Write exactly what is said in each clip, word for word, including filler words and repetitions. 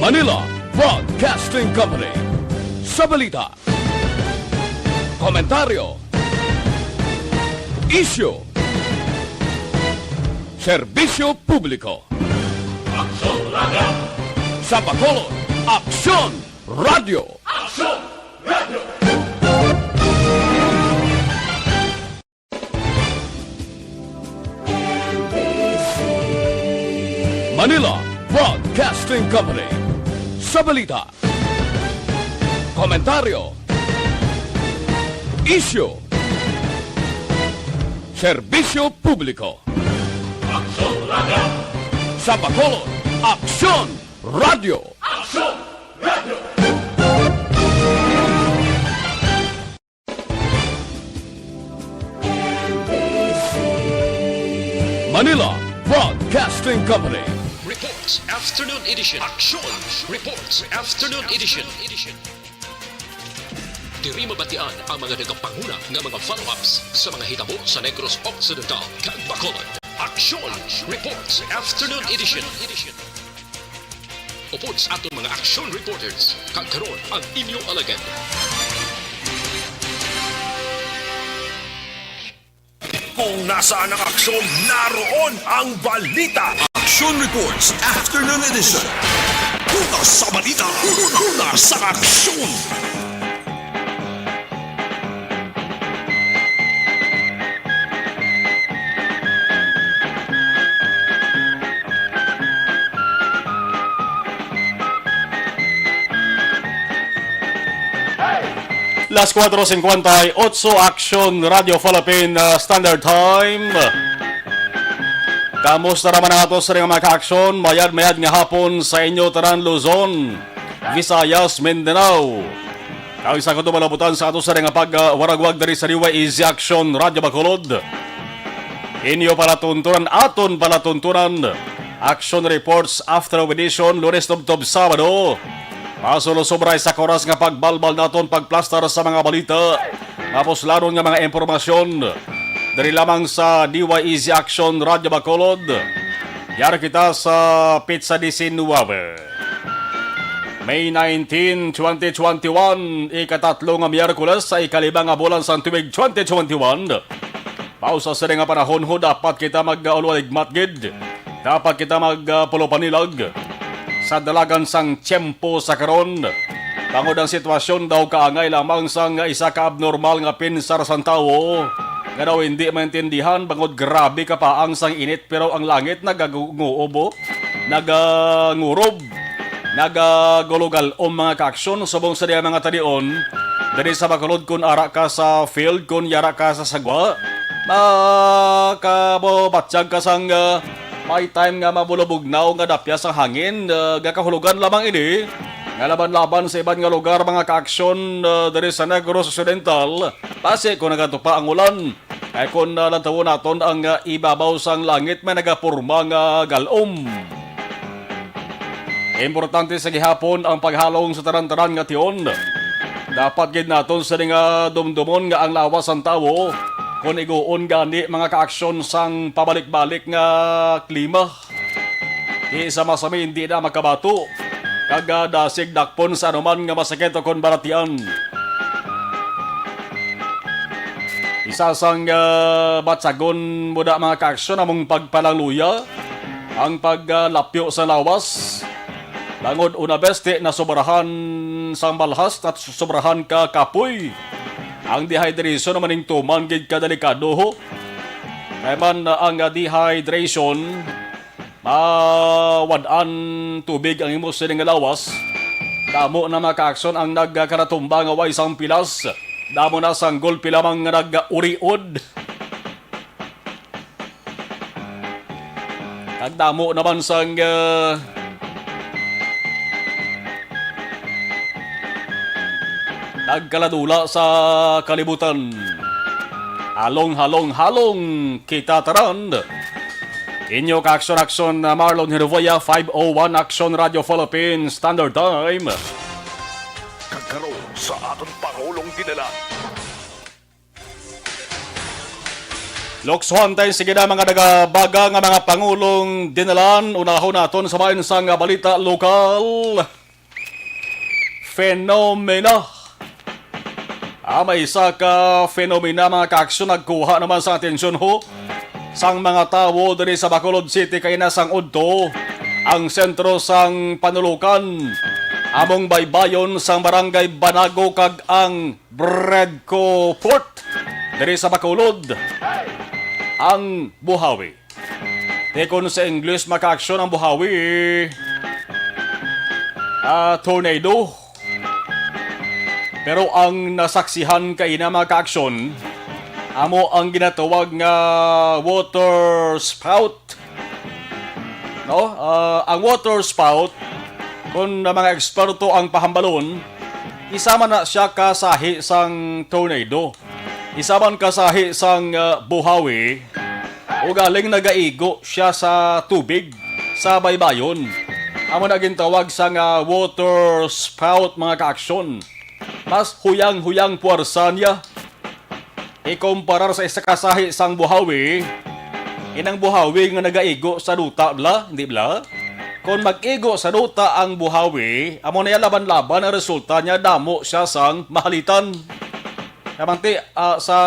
Manila Broadcasting Company. Sa balita, komentaryo, isyu, serbisyo publiko. Aksyon Radio. Sa Bacolod, Aksyon Radio. Aksyon Radio. Manila Broadcasting Company. Sa balita, komentaryo, isyu, serbisyo publiko. Aksyon Radio. Sa Bacolod, Aksyon Radio. Aksyon Radio. Manila Broadcasting Company. Reports Afternoon Edition. Aksyon Reports Afternoon Edition. Diri mabatian ang mga nagapanguna nga mga follow-ups sa mga hitabo sa Negros Occidental kag Bacolod. Aksyon Reports Afternoon Edition. Upod sa aton mga action reporters, kag karon ang inyo alagad. Kung nasaan ang aksyon, naroon ang balita. Action Reports Afternoon Edition. Una sa balita, una sa aksyon. Las cuatro cincuenta y ocho, Action Radio Philippine, uh, Standard Time. Kamusta naman ang ato sa mga ka-aksyon? Mayad-mayad nga hapon sa inyo tanan, Luzon, Visayas, Mindanao, kag sa katubang kalibutan sa ato sa nga pag, ah, waragwag diri sa D Y E Z Action Radio Bacolod. Inyo palatuntunan, aton palatuntunan, Action Reports After Edition, Lunes tubtob Sabado. Masulosobra sa oras nga pagbalbal naton pagplastar sa mga balita, mapuslanon nga mga impormasyon. Diri lamang sa D Y E Z Action Radio Bacolod. Yari kita sa petsa diecinuebe, May nineteen, twenty twenty-one, ikatatlo nga Miyerkules sa ikalima nga bulan sang tuig twenty twenty-one. Pausa sini nga panahon ho, dapat kita mag-, uh, ulwaligmat gid. Dapat kita mag, uh, pulupanilag sa dalagan sang tiyempo sa karon. Bangod ang sitwasyon daw kaangay lamang sang isa ka abnormal nga pinsar sang tawo nga daw hindi maintindihan bangod grabe ka paang sang init, pero ang langit nagaguob, oh. Nagangurob, nagagulogal-om, mga kaaksyon, subong sa diya mga tanion. Diri sa Bacolod, kun ara ka sa field, kun yara ka sa sagwa, makabatyag ka sang, ah, may time nga mabulabugnaw nga dapya sang hangin, ah, gakahulugan lamang ini nga laban-laban sa iban nga lugar, mga kaaksyon, ah, diri sa Negros Occidental, basi kung nagatupa ang ulan. Kay kon, ah, lantawon naton ang, ah, ibabaw sang langit, may nagaporma nga gal-om. Importante sa gihapon ang paghalong sa tanan-tanan nga tion. Dapat gid naton sini nga dumdumon nga ang lawas sang tawo, kon iguon gani, mga kaaksyon, sang pabalik-balik nga klima. Di sa masami hindi na makabato, kag, ah, dasig dakpon sa anuman nga masakit o kon balatian. Isa sang, ah, batyagon mo na, mga kaaksyon, among pagpalangluya, ang paglapyo sa lawas. Bangod una bes, ti nasobrahan sang balhas at sobrahan ka kapoy. Ang dehydration naman ning tuman gid ka delikado, ho. Kay man, ah, ang, ah, dehydration, mawad-an tubig ang imo sining nga lawas. Damo na, mga kaaksyon, ang nagkaratumba nga way sang pilas. Damo na sang gulpi lamang nga nag-uriod. Kag damo naman sang, ah, nagkaladula sa kalibutan. Halong, halong, halong kita tanan. Inyo ka-aksyon-aksyon, Marlon Hervoya, five oh one Action Radio Philippines Standard Time. Kag karon sa aton Pangulong Dinalan. Tuksohan tayo, sige na, mga nagabaga nga mga pangulong dinalan. Unahon naton sa bahin sang balita lokal. Fenomena. Ah, may isa ka fenomena, mga kaaksyon, nagkuha naman sa atensyon ho sang mga tawo diri sa Bacolod City kaina sang udto ang sentro sang Panulukan, among baybayon sang Barangay Banago kag ang Bredco Port diri sa Bacolod, ang buhawi. Tikon sa English, mga kaaksyon, ang buhawi, ah, tornado. Pero ang nasaksihan kaina, mga kaaksyon, amo ang ginatawag nga water spout. No? Ah, ang water spout, kung ang mga eksperto ang pahambalon, isa man na siya ka sahi sang tornado. Isa man ka sahi sang, ah, buhawi, ugaling nagaigo siya sa tubig sa baybayon. Amo na gintawag sang, ah, water spout, mga kaaksyon. Mas huyang-huyang puwersa niya. Ikumparar sa isa ka sahi sang buhawi, inang buhawi nga nagaigo sa duta, bla, hindi bla? Kon mag-igo sa duta ang buhawi, amo na iya laban-laban, ang resulta niya damo siya sang mahalitan. Kamanti, ah, sa,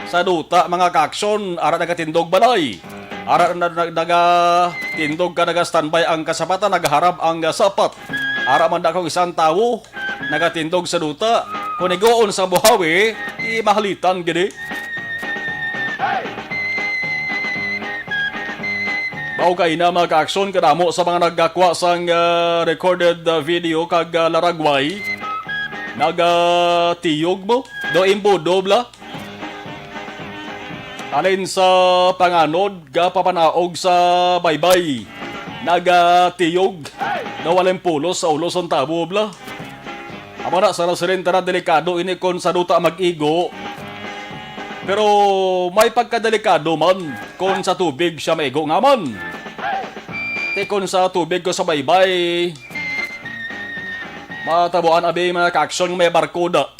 sa duta, mga kaaksyon, ara nagatindog balay. Ara na, na, nagatindog ka, naga-standby ang kasapatan, nagaharap ang, ah, sapat. Ara man da kung isang tawo, nagatindog sa duta. Kung iguon sa buhawi, di mahalitan gid. Mao kaina, mga kaaksyon, kadamo sa mga nagakwa sang, ah, recorded, ah, video kag, ah, laragway. Nagatiyog mo? Do imbudo, bla? Alin sa panganod, gapapanaog sa baybay. Nagatiyog. Nawalan pulos sa ulo sang tawo, bla. Amo na, sa nasiring tanan, delikado ini kon sa duta mag-igo. Pero may pagkadelikado man kon sa tubig siya maigo nga man. Ti kon sa tubig ko sa baybay, matabuan abi, mga kaaksyon, nga may barko da.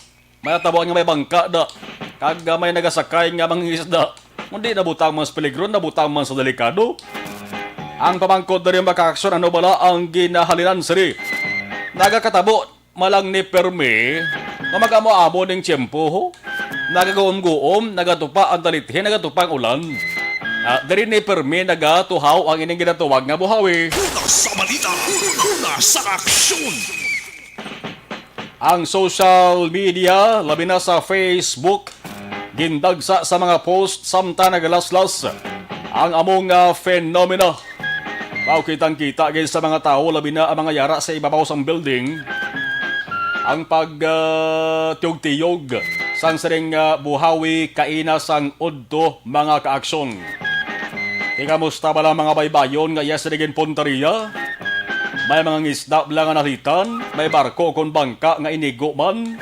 May tabuan nga may bangka da. Kag, ah, may nagasakay nga mangingisda. Kundi nabutang man sa peligro, nabutang man sa delikado. Ang pamangkot diri, mga kaaksyon, ano bala ang ginahalinan sini? Nagakatabo malang ni permi nga mag-amo-amo ning tiyempo, ho? Nagaguom-guom, nagatupa ang talithin, nagatupa ang ulan. Ah, diri ni permi nagatuhaw ang ining ginatawag nga buhawi. Una sa balita, una sa aksyon. Ang social media, labi na sa Facebook, gindagsa sa mga post samtang nagalaslas ang amo nga fenomena. Mao kitang-kita gid sa mga tawo, labi na ang mga yara sa ibabaw sang building, ang pag, ah, tiyog-tiyog sang sining, ah, buhawi kaina sang udto, mga kaaksyon. Ti kamusta bala mga baybayon nga iya sini ginpuntaria? May mga ngisda bala nga nalitan, may barko kon bangka nga inigo man.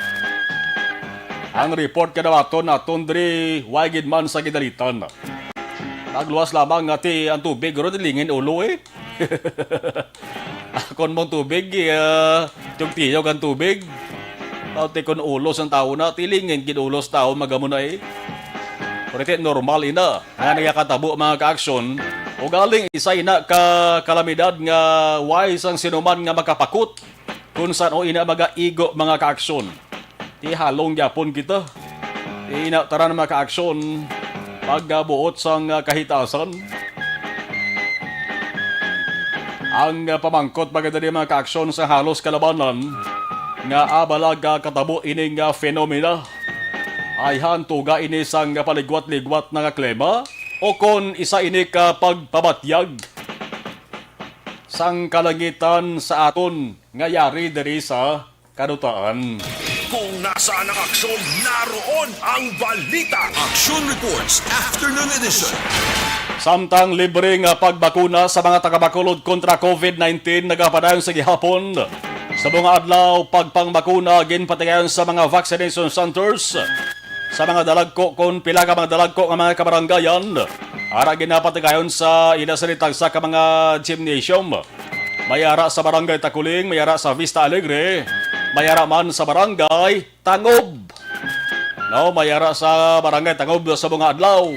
Ang report kadawaton naton diri, way gid man sa gidalitan. Nagluwas lamang nga ti ang tubig, ro, dilingin ulo, eh. Akon mong tubig, eh, ah, tiyog-tiyog ang tubig. Pati kon ulos ang tawo na, tilingin gid ulos tawo, magamo na, eh. Pero ti normal ina nga nagakatabo, mga kaaksyon. Ugaling isa ina ka kalamidad nga way sang sinuman nga makapakot kung san-o ina magaigo, mga kaaksyon. Ti halong gyapon kita. Ti ina tanan, mga kaaksyon, pagkabuot sang, ah, kahitasan. Ang, ah, pamangkot, mga dali, mga kaaksyon, sa halos kalabanan nga abala ka katabo ining, ah, fenomena. Ayhan tuga ini sang paligwat-ligwat na nga klima, o kon isa ini ka pagpabatyag sang kalangitan sa aton nga yari diri sa kadutaan. Kung nasaan ang aksyon, naroon ang balita. Action Reports, Afternoon Edition. Samtang libre nga pagbakuna sa mga taga-Bacolod kontra COVID nineteen nagapadayon sa gihapon, sa mga adlaw, pagpangbakuna ginpatigayon sa mga vaccination centers sa mga dalagko kon pila ka mga dalagko nga mga kabarangayan. Ara ginapatigayon sa ila sa litagsa ka mga gymnasium. May ara sa Barangay Takuling, may ara sa Vista Alegre, may ara man sa Barangay Tangob. No, may ara sa Barangay Tangob sa mga adlaw.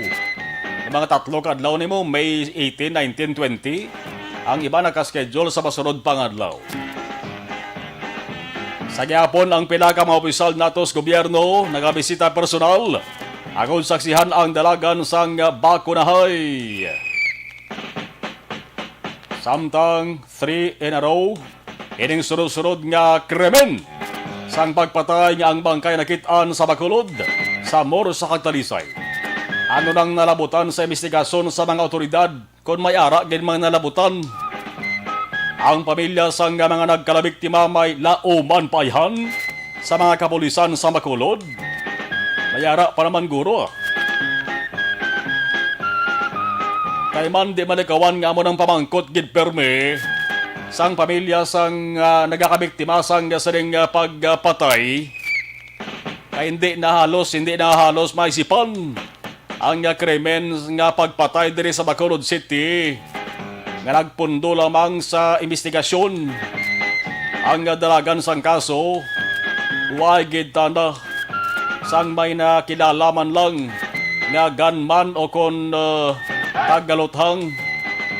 mga tatlo ka adlaw nimo, May eighteen, nineteen, twenty. Ang iba naka-schedule sa masunod pa nga adlaw. Sa gihapon, ang pila ka mga opisyal nato sa gobyerno nagabisita personal agod saksihan ang dalagan sang bakunahay. Samtang three in a row, ining sunod-sunod nga krimen sang pagpatay nga ang bangkay nakit-an sa Bacolod, Zamora kag Talisay. Ano nang nalabutan sa investigasyon sa mga awtoridad kon may ara gid mga nalabutan? Ang pamilya sang mga nagkalabiktima may lauman pa ayhan sa mga kapulisan sa Bacolod? May ara pa naman guro. Kay man di malikawan nga amo nang pamangkot gid permi sang pamilya sang, ah, nagakabiktima sang sining, ah, pagpatay. Kay hindi na halos, hindi na halos maisipan ang, ah, krimen nga pagpatay diri sa Bacolod City nga nagpundo lamang sa investigasyon. Ang, ah, dalagan sang kaso, way gid tanda sang may nakilala man lang nga gunman o kon, ah, tagaluthang,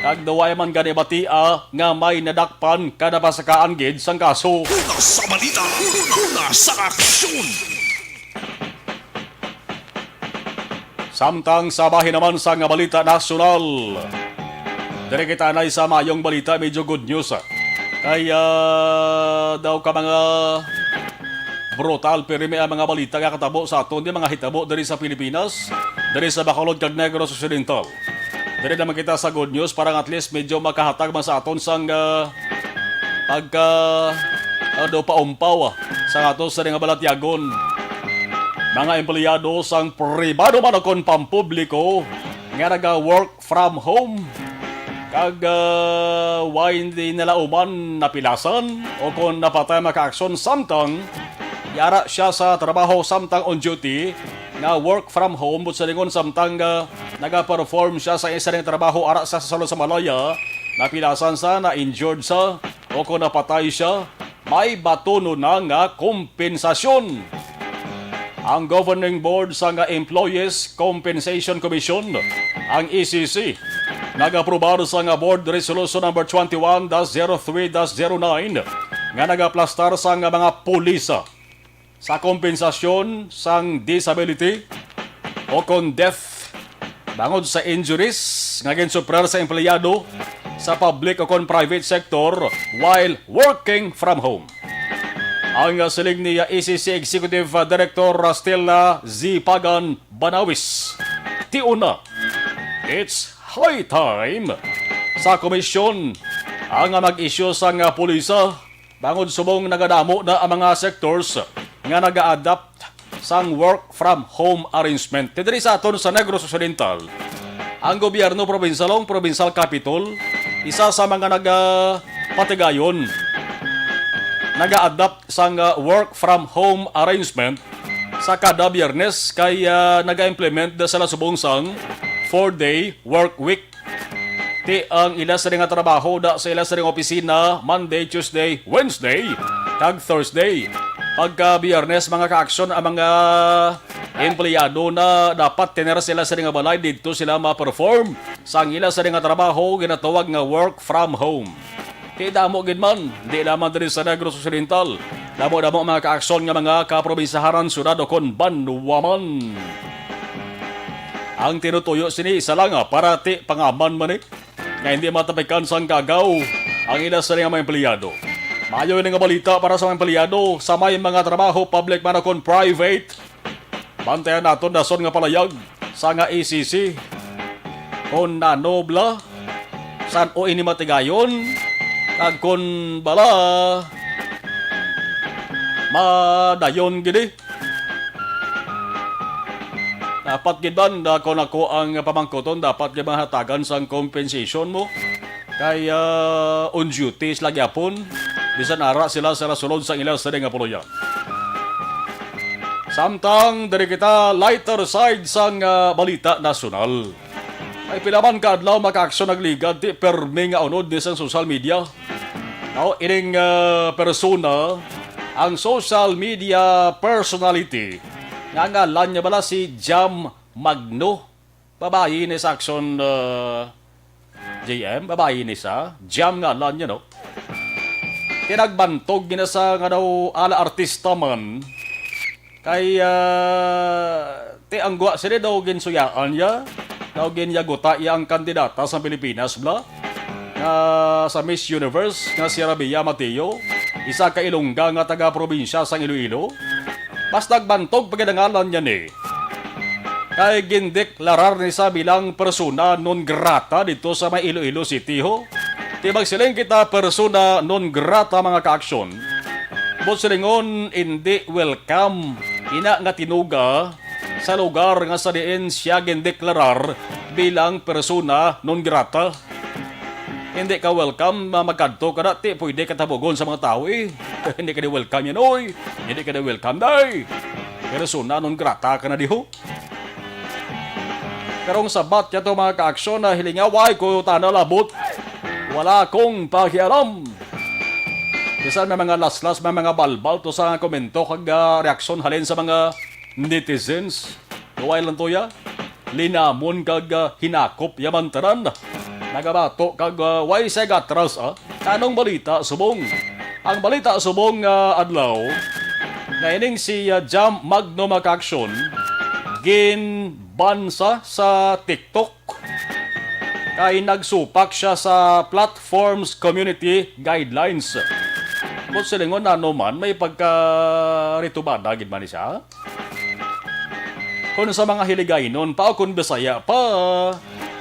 kag daw way man gani batia nga may nadakpan ka napasakaan gid sang kaso. Una sa balita, una sa aksyon. Samtang sa bahin naman sa nga balita nasyonal, diri kita anay sa mayong balita, medyo good news, ah. Kay, ah, daw ka mga brutal, pero may mga balita nga katabo sa aton, di mga hitabo diri sa Pilipinas, diri sa Bacolod kag Negros Occidental. Diri naman kita sa good news para nga at least medyo makahatag man sa aton sang, ah, pagka, ano, paumpaw, ah, sa ato sa nga balatyagon. Mga empleyado sang pribado man o kon pampubliko nga naga-work from home kag, ah, way hindi nila uman napilasan o kon napatay makaaksyon samtang yara siya sa trabaho samtang on duty nga work from home, but sa lingon samtang, ah, naga-perform siya sa isa ning trabaho ara sa, sa sulod sa Malaya, napilasan sa, na-injured sa, o kon napatay siya, may batunon na nga kompensasyon. Ang Governing Board sa nga Employees Compensation Commission, ang E C C, nag-aprobar sa nga Board Resolution number twenty-one dash zero three dash zero nine nga nagaplastar sa nga mga pulisa sa kompensasyon sang disability o kon death bangod sa injuries nga ginsuprer sa empleyado sa public o kon private sector while working from home. Ang siling ni E C C Executive Director Stella Z Pagan Banawis, tiuna, it's high time sa komisyon ang mag-issue sang pulisa bangod subong nagadamo na ang mga sectors nga naga-adapt sang work from home arrangement. Ti diri sa aton sa Negros Occidental, ang gobyerno probinsal o ang provincial capitol, isa sa mga nagapatigayon, naga-adapt sang, ah, work from home arrangement sa kada Biyernes kay, ah, naga-implement na sila subong sang four-day work week. Ti ang ila sini nga trabaho da sa ila sini nga opisina Monday, Tuesday, Wednesday, kag Thursday. Pagka Biyernes, mga kaaksyon, ang mga empleyado na dapat tener sila sini nga balay, didto sila ma-perform sang ila sini nga trabaho, ginatawag nga work from home. Ti damo gid man, di lamang diri sa Negros Occidental. Damo-damo ang mga kaaksyon nga mga kaprobinsiyahanan, syudad, o kon banwa man. Ang tinutuyo sini isa lang, ah, para ti pangaman man, eh, nga hindi matapikan sang kagaw ang ila sini nga mga empleyado. Maayo ini nga balita para sa mga empleyado sa may mga trabaho, public man o kon private. Bantayan naton dason nga palayag sa nga E C C kon nano bala, san-o ini matigayon, kag kon bala madayon gid, eh. Dapat gid ba, na kon ako ang pamangkuton, dapat gid mahatagan sang compensation mo? Kay, ah, on duty sila gyapon, bisan ara sila sa sulod sang ila sini nga puloy-an. Samtang diri kita, lighter side sang, ah, balita nasyonal. Ay pila man ka adlaw, mga kaaksyon, nagligad ti permi nga unod ni sang social media. Now, ining, ah, persona, ang social media personality nga ngalan niya bala si Jam Magno. babayi ni sa action, ah, J M, babayi ni sa, Jam ngalan niya, no? Kaya nagbantog gina sa nga daw ala artista man. Kay, ah, ti ang gwa sila daw ginsuyaan niya, daw ginyaguta iya ang kandidata sa Pilipinas, bla, nga sa Miss Universe, nga si Rabia Mateo, isa ka Ilongga nga taga-probinsya sang Iloilo. Mas nagbantog pa gid ang ngalan niya ni. Kay gindeklarar ni sa bilang persona non grata dito sa may Iloilo City, ho. Ti magsiling kita persona non grata, mga kaaksyon. Buot silingon, indi welcome ina nga tinuga sa lugar nga sa diin siya gindeklarar bilang persona non grata. Hindi ka welcome na magkadto ka na, ti pwede ka tabugon sa mga tao, eh. Hindi ka di welcome yan, oy. Hindi ka di welcome, day. Persona non grata ka na diho. Pero ang sabat niya to, mga kaaksyon, na hilinga, "Why ko tana labot? Wala akong pakialam." Bisan may mga laslas, may mga balbal to sa komento kag, ah, reaksyon halin sa mga netizens. Luway lang to ya. Linamon kag, ah, hinakop ya man tanan. Nagabato kag, ah, way sa gatras, ah. Anong balita subong? Ang balita subong nga adlaw, nga ining si, ah, Jam Magno, mga kaaksyon, ginban sa sa TikTok kay nagsupak siya sa platform's community guidelines. Buot silingon, ano man, may pagkaritubada gid man ni siya. Kung sa mga Hiligaynon pa o kung Bisaya pa,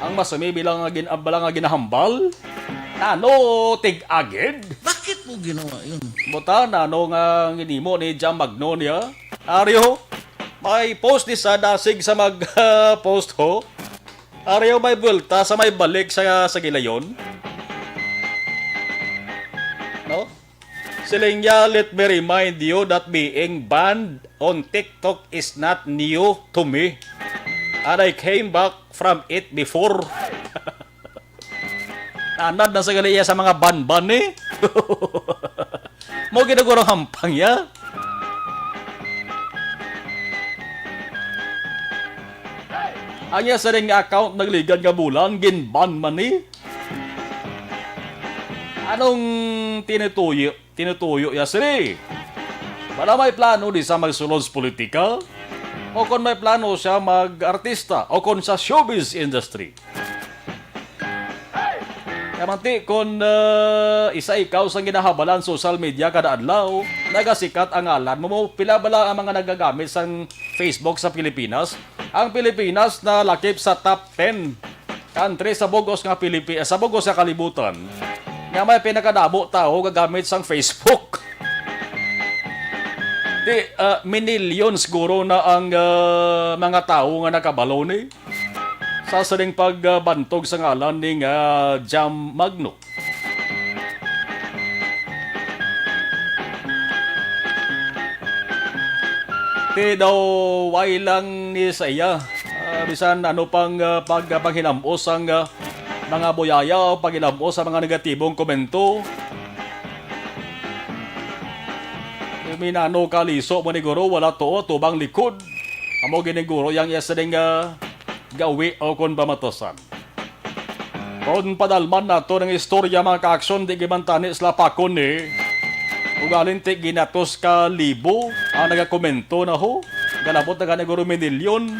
ang masumi bilang nga gin-, bala nga ginahambal, nano tig-agid? Bakit mo ginawa yun? Buta, nano nga ginimo ni Jam Magno niya? Aryo, may post ni sa dasig sa mag, ah, post ho. Aryo, may buwelta sa may balik sa, sa gilayon. No? Siling niya, "Let me remind you that being banned on TikTok is not new to me. And I came back from it before." Tanad na sa gali iya sa mga ban-ban, eh. Mo ginagurang hampang ya. Ang iya sa ring account nagligan nga bulan, ginban man ni. Anong tinutuyo, tinutuyo ya sini? Wala may plano di sa magsulod sa politika? O kon may plano siya mag-artista? O kon sa showbiz industry? Kamanti, kon, ah, isa ikaw sang ginahabalan social media kada adlaw, nagasikat ang ngalan mo, mo, pila bala ang mga nagagamit sang Facebook sa Pilipinas? Ang Pilipinas nalakip sa top ten country sa bugos nga Pilipi-, sa bugos nga kalibutan nga may pinakadamo tawo gagamit sang Facebook. Di, ah, minilyon siguro na ang, ah, mga tawo nga nakabalo ni sa sining pagbantog sa ngalan ni nga Jam Magno. Ti daw way lang ni sa iya. Ah, bisan ano pang, ah, pag-, paghinam-os ang, ah, mga buyaya o paghinam-os sa mga negatibong komento. Minano ka liso mo ni guro, wala tuo, tubang likod. Amo gini guro yang iya sining, ah, gawi o kon pamatasan. Kon padalman nato ng istorya, mga kaaksyon, di gimantani sila pakon ni. Ugaling ti ginatos ka libo ang nagakomento na ho. Galabot na gani guro minilyon.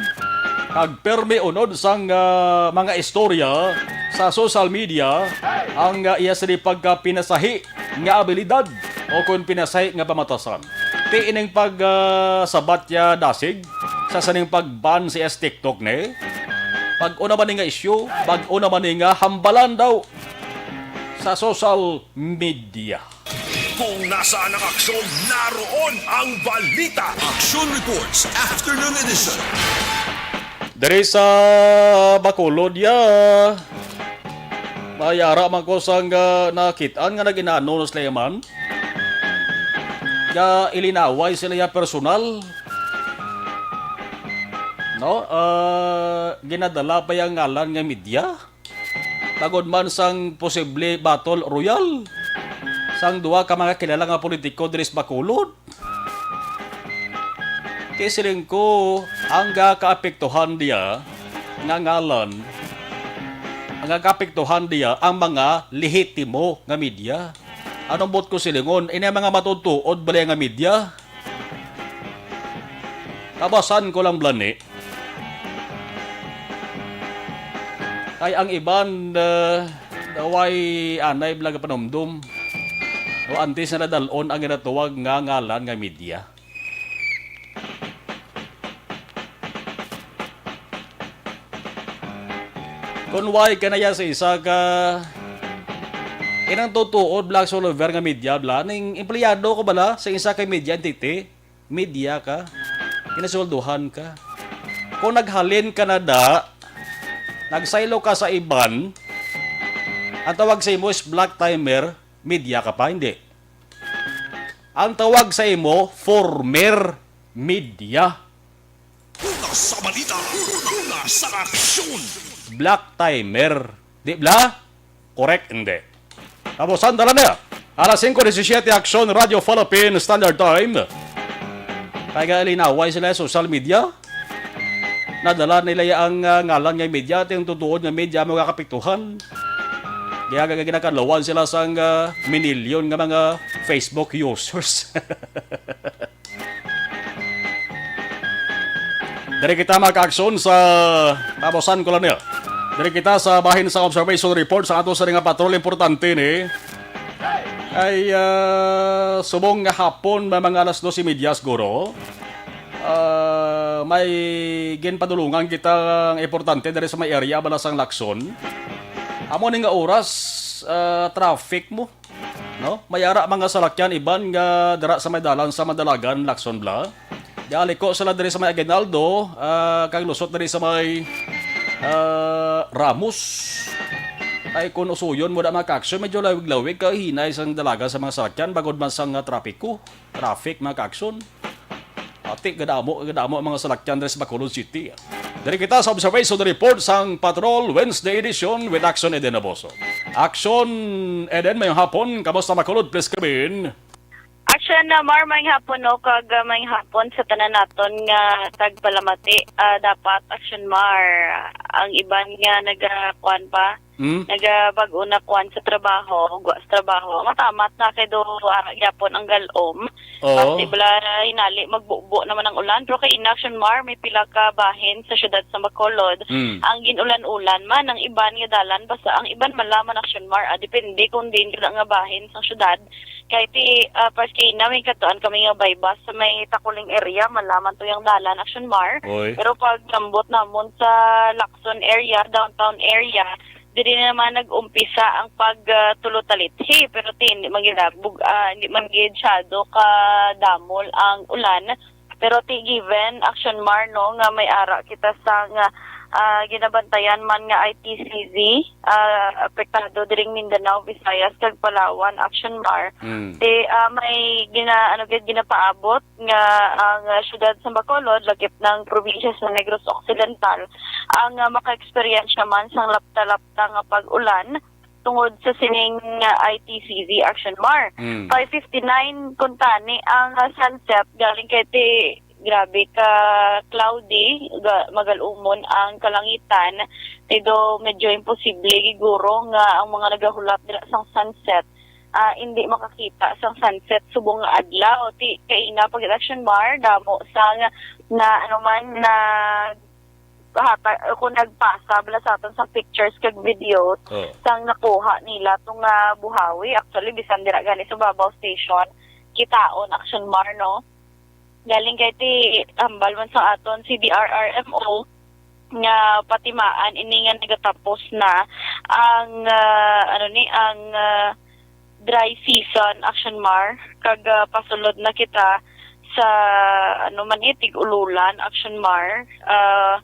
Kag permi unod sang, ah, mga istorya sa social media ang, ah, iya sini pagkapinasahi nga abilidad o kon pinasahi nga pamatasan. Ti ining pag, ah, sabat ya dasig sa sining pag-ban si S TikTok ni. Bag-o naman ni nga isyu, bag-o naman ni nga hambalan daw sa social media. Kung nasaan ang aksyon, naroon ang balita. Action Reports, Afternoon Edition. Diri sa Bacolod, ya, may ara man ko sang, ah, nakit-an nga nag-inano na sila man. Nga ilinaway sila ya personal. No? Ah, ginadala pa yang ngalan nga media. Tagod man sang posible battle royal sang duha ka mga kilala nga politiko diri sa Bacolod. Kay siling ko, ang ga kaapektuhan diya, nga ngalan, ang nagapektuhan diya ang mga lehitimo nga media. Anong buot ko silingon? Ini ang mga matutuod bala nga media? Tabasan ko lang, blani. Kay ang iban, uh, way anay bala panumdum. O antes na nadalon ang ginatuwag nga ngalan nga media. Kung way ka na ya sa isa ka inang tutuod, Black Soul Over nga media, bla, ning empleyado ko bala sa isa ka media entity, media ka, kinasweldohan ka. Kung naghalin ka na da, nagsaylo ka sa iban, ang tawag sa imo is black timer, media ka pa, hindi. Ang tawag sa imo, former media. Una sa balita, una sa aksyon. Black timer. Di bla? Correct, hindi. Tapos, sandala na. Alas singko disisiyete, Aksyon Radyo Philippine Standard Time. Kaya nga, linaway sila sa social media. Nadala nila ang, ah, ngalan nga media, at yung tutuod nga media, mga kapiktuhan. Kaya nga ginakalawan sila sang, ah, minilyon nga mga Facebook users. Diri kita, mga kaaksyon, sa Tabosan, Colonel. Diri kita sa bahin sa observation report sa ato sa nga patrol. Importante ni ay, ah, subong nga hapon, may mga alas dos y media siguro. Ah, may ginpadulungan kita nga importante diri sa may area bala sang Lacson. Amo ni nga oras, ah, traffic mo, no? May ara mga salakyan iban nga dira sa may dalan sa Madalagan, Lacson, bla. Galiko sila diri sa may Aguinaldo, ah, kag lusot diri sa may, ah, Ramos. Ay, kung usuyon mo na, mga kaaksyon, medyo lawig-lawig, kahinay sang dalagan sa mga salakyan, bangod man sang, ah, trapiko. Traffic, mga kaaksyon. Ati, gadamo, gadamo ang mga salakyan diri sa Bacolod City. Diri kita sa observation report sang Patrol Wednesday edition with Action Eden Aboso. Action Eden, mayong hapon. Kamusta, Bacolod? Please come in. Action na, Mar, mayong hapon, no, kag, ah, mayong hapon sa tanan naton nga tagpalamati. Ah, dapat, Action Mar, ang iban nga naga-, kuwan pa, Hmm? nagabag-o na kuwan sa trabaho, gwa sa trabaho. Matamat na kay do, ah, gyapon ang galom. Oo. Kasi bala hinali, magbubo naman ang ulan. Pero kay ina, Action Mar, may pila ka bahin sa syudad sa Bacolod. Hmm. Ang ginulan-ulan man, ang iban nga dalan, basta ang iban malaman, Action Mar. Ah, depende kung diin ka nga bahin sa syudad. Kay ti, ah, pas kay ina, may katuan kami nga by bus sa may Takuling area, malaman to yung dalan, Action Mar. Oy. Pero pag nambot namon sa Lacson area, downtown area, diri naman nag-umpisa ang pag, ah, tulo talithi. Pero ti, hindi man gid, ah, bug-, ah, hindi man gid syado ka damol ang ulan. Pero ti, given, Action Mar, no, nga may ara kita sa nga, ah, ginabantayan man nga I T C Z, ah, apektado diring Mindanao, Visayas, kag Palawan, Action Mar. Mm. Ti, ah, may gina-, ano gid, ginapaabot nga ang, ah, siyudad sa Bacolod, lakip ng probinsya sa Negros Occidental, ang, ah, maka-eksperyensya man sang lapta-lapta nga pag-ulan tungod sa sining, ah, I T C Z, Action Mar. Mm. Five fifty-nine kuntani ang, ah, sunset, galing kay ti grabe ka cloudy, ga-, magalumon ang kalangitan. Ti do medyo imposible siguro nga ang mga nagahulat dira sang sunset, ah, hindi makakita sang sunset subong nga adlaw. Ti kaina pa gid, Action Mar, damo sang na, ano man, na hatag, kung nagpasa bala sa aton sa pictures kag videos Oh. sang nakuha nila tong, ah, buhawi. Actually, bisan dira gani sa Babaw Station, kitaon, Action Mar, no? Galing kay ti hambal man sa aton C D R R M O nga patimaan ini nga nagatapos na ang, ah, ano ni, ang, ah, dry season, Action Mar, kag, ah, pasulod na kita sa, ano man ni, tig-ululan, Action Mar. Ah,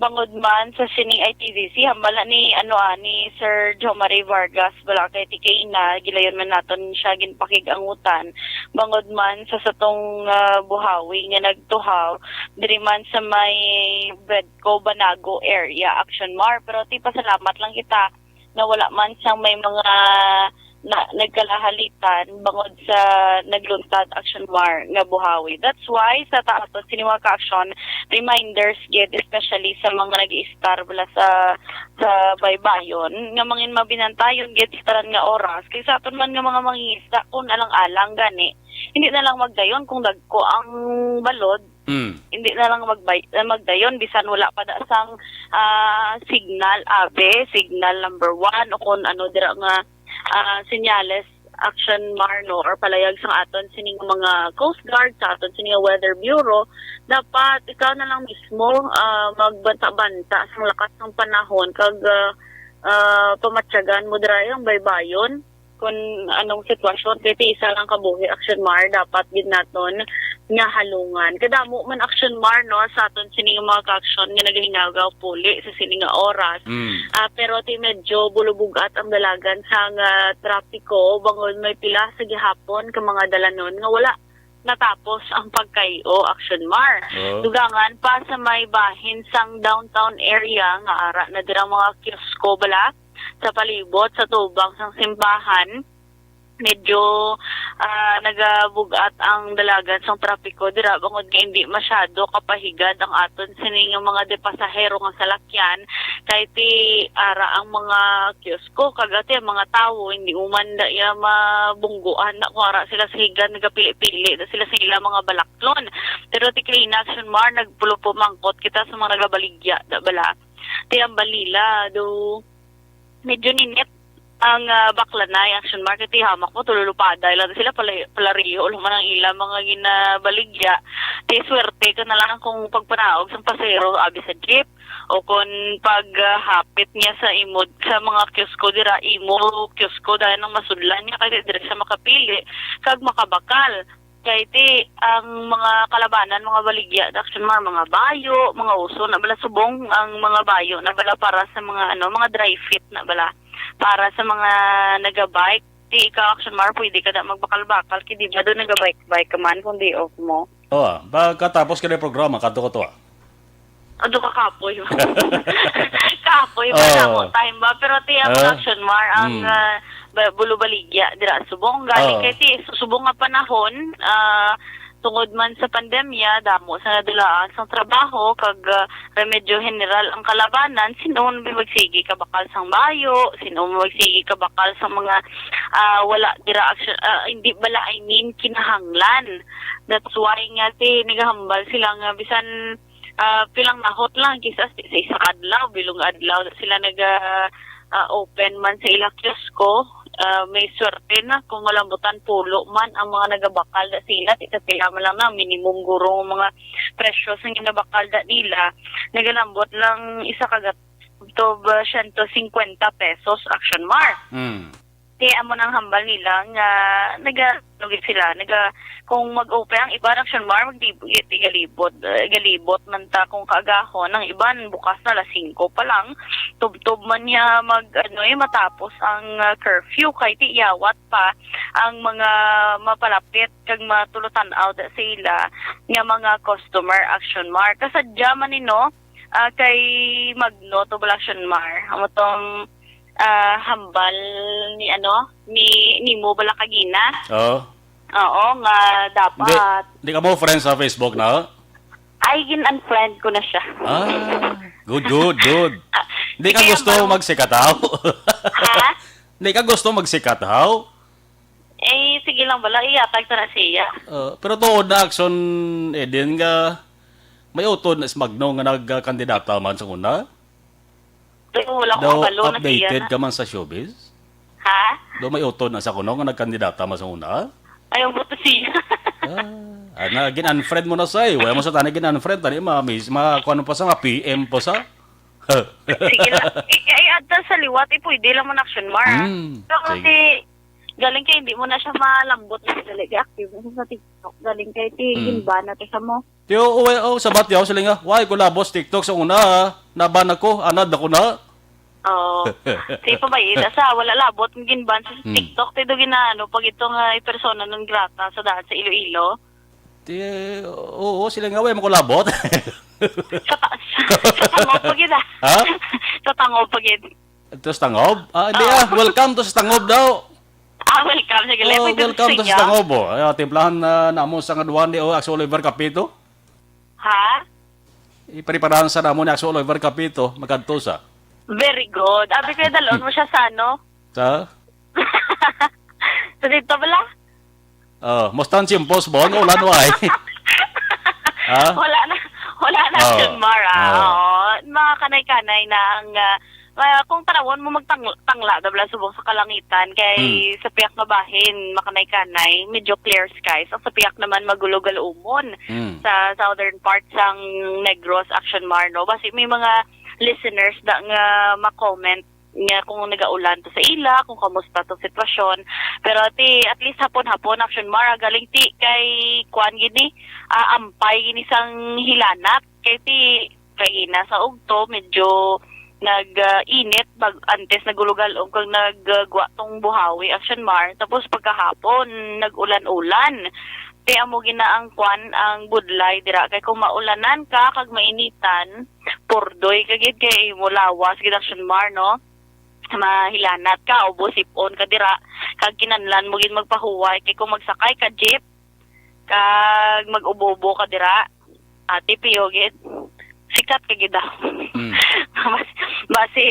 bangod man sa sining I T V C, hambal na ni, ano, ah, ni Sir Jomari Vargas, bala kay ti kaina, gilayon man naton siya ginpakig-angutan. Bangod man sa satong, ah, buhawi nga nagtuhaw, diri man sa may Bedco, Banago area, Action Mar. Pero ti pasalamat lang kita na wala man sang may mga na nagkalahalitan bangod sa nagluntad, Action Mar, nga buhawi. That's why sa ta aton sini mga ka-aksyon, reminders gid, especially sa mga nag-iistar bala sa, sa baybayon, nga mangin mabinantayon gid sa tanan nga oras. Kay sa aton man nga mga mangingisda, kung alang-alang gani, hindi na lang magdayon kung dagko ang balod, Mm. hindi na lang magbay-, eh, magdayon bisan wala pa da sang, ah, signal, abe, signal number one, o kung ano dira nga, ah, senyales, Action Mar, no, or palayag sa aton sining mga Coast Guard, sa aton sining Weather Bureau. Dapat ikaw na lang mismo, ah, magbanta-banta sang lakas ng panahon kag, ah, ah, pamatyagan mo dira ang baybayon. Kung anong sitwasyon, kay ti isa lang kabuhi, Action Mar, dapat gid naton nga halungan. Kadamo man, Action Mar, no, sa aton sini nga mga ka-aksyon nga nagahinagaw puli sa sini nga oras. Mm. Ah, pero ti medyo bulubugat ang dalagan sang, ah, trapiko bangod may pila sa gihapon ka mga dalanon nga wala natapos ang pagkay-o, Action Mar. Oh. Dugangan pa sa may bahin sang downtown area nga ara na dira mga kiosko bala sa palibot sa tubang sang simbahan. Medyo, ah, nagabug-at ang dalagan sang trapiko dira bangod nga hindi masyado kapahigad ang aton sini nga mga de pasahero nga salakyan, kay ti ara ang mga kiosko, kag ati ang mga tawo hindi uman da iya mabungguan na kung ara sila sa higad, nagapili-pili da sila sa ila mga balaklon. Pero ti kay Action Mar, nagpulupumangkot kita sa mga nagabaligya da bala. Ti ang balila do medyo ninit ang, ah, baklanay, Action Mar, ti hamak mo, tululupaday lang sila, pala-, palariho lang man ang ila mga ginabaligya. Ti swerte ka na lang kung pagpanaog sang pasero, abi sa jeep, o kung pag, ah, hapit niya sa imo, sa mga kiosko dira, imo kiosko dahil nang masudlan niya, kaya diri sa makapili, kag makabakal. Kay ti ang mga kalabanan, mga baligya, Action Mar, mga bayo, mga uso na bala subong ang mga bayo na bala para sa mga, ano, mga dry fit na bala para sa mga nagabike. Ti ikaw, Action Mar, pwede ka na magbakal-bakal, kay di ba doon nagabike-bike ka man kung day off mo? Oh, ah, pagkatapos ka ng programa, kadto ka to, ah. Ado ka kapoy. Kapoy pa Oh. na mo time ba? Pero ti ang Ah. Action Mar, ang, Mm. ah, ba-, bulubaligya dira subong. Galing Oh. kay ti subong nga panahon, ah, tungod man sa pandemya, damo sa nadulaan sang trabaho, kag, ah, remedyo general ang kalabanan, sino man magsigi kabakal sang bayo, sino man magsigi kabakal sang mga, ah, wala dira action, ah, hindi bala, I mean, kinahanglan. That's why nga ti nagahambal sila nga bisan ah, pilang nahot lang, kisas sa isa ka adlaw, bilog nga adlaw sila naga, ah, open man sa ila kiosko. Ah, may swerte na kung malambutan pulo man ang mga nagabakal da sila, ti sa pila man lang na minimum guro nga mga presyo sa ginabakal da nila, nagalambot lang isa ka gat-, to, ah, siyento singkwenta pesos, Action Mar. Mm. Ti amo nang hambal nila nga naga-, ano gid sila, naga-, kung mag-open ang iban, Action Mar, magdi-, galibot, eh, galibot man ta kung kaagahon. Ang iban bukas na alas singko pa lang, tubtob man niya mag, ano, eh, matapos ang, ah, curfew, kay ti iyawat pa ang mga mapalapit kag matulutan-aw da sa ila nga mga customer, Action Mar. Kasadya man ni, no, ah, kay Magno to bala, Action Mar. Amo tong, ah, hambal ni, ano, ni, nimo bala kagina. Oo. Oo, nga Di, dapat. di ka mo friends sa Facebook na? Ay, gin-unfriend ko na siya. Ah, good, good, good. Di ka Kaya gusto ba? magsikat, haw? Ha? Di ka gusto magsikat, haw? Eh, sige lang bala, iyatag sa na siya. Uh, pero tuod na, Action Eden, nga may utod na si Magno nga nagkandidata man sa una? Pero wala ko Daw kabalo na siya updated na. ka man sa showbiz? Ha? Daw may utod na sa kuno nga nagkandidata man sa una? Ayaw mo to siya. Ah, ana, gin-unfriend mo na sa, eh. Wala mo sa tani gin-unfriend, tani ma, ma, kuwan pa sa, ma P M pa sa. Sige lang. I-, i-add ta sa liwat, eh, pwede lang mo na, Action Mar. Hmm, Pero sige. si, galing kay hindi mo na siya malambot na talaga active mo sa TikTok. Galing kay ti, Hmm. ginban na to sa mo. Tiyo, uwe, oh, sabat yaw, sila nga, "Why ko labot sa TikTok sa una, ah? Naban ako, anad ako na." Oo. Sige pa ba, ida sa, wala labot, ang ginban sa Hmm. TikTok, ti do ginaano, pag ito nga, eh, persona non grata sa daan sa Iloilo. Ti, oo, sila nga, "Why mo ko labot?" Sa ta-, sa, sa tangob pa gid, ah. Ha? Sa tangob pa gid. Ito sa tangob? Ah, hindi, Oo. ah. Welcome to sa tangob daw. Ah, welcome. Sige, Oh, welcome to sa Tangobo. Ay, ah, timplahan na namo sa nga duwan ni, oh, Axel Oliver Capito. Ha? Ipreparahan sa namo ni Axel Oliver Capito, magkadto sa. Very good. Abi ko, dalon mo siya sa ano? Sa? Sa dito bala? Oh, musta ang tiempos, Bon? Ulan, way? Ha? Wala na, wala na, Oh. Action Mar, ah. Oh. Oo. Mga kanay-kanay na ang, ah, ah, kung tanawon mo, magtang-, tangla na bala subong sa kalangitan kay Hmm. sa piyak nga bahin, makanay-kanay, medyo clear skies. Ang sa piyak naman, magulo-galumon Hmm. sa southern part sang Negros, Action Mar, no? Basi may mga listeners da nga ma-comment nga kung nagaulan to sa ila, kung kamusta to sitwasyon. Pero ti, at least hapon-hapon, Action Mar, ah, galing ti kay kuan gid ni, ah, ampay gid ni sang hilanat. Kay ti, kay ina sa ugto, medyo nag, ah, init bag-, antes nagulo-galom kag nag, ah, gwa tong buhawi, Action Mar. Tapos pagkahapon, nag-ulan-ulan. Ti amo gid na ang kuan, ang budlay dira. Kay kung maulanan ka kag mainitan, purdoy ka gid kay imo lawas gid, Action Mar, no? Mahilanat ka, ubos sip-on ka dira, kag kinahanglan mo gid magpahuway, kay kung magsakay ka jeep, kag mag-ubo-ubo ka dira, ate, piyo gid, sikat ka gid daw. Mm. Bas-, basi,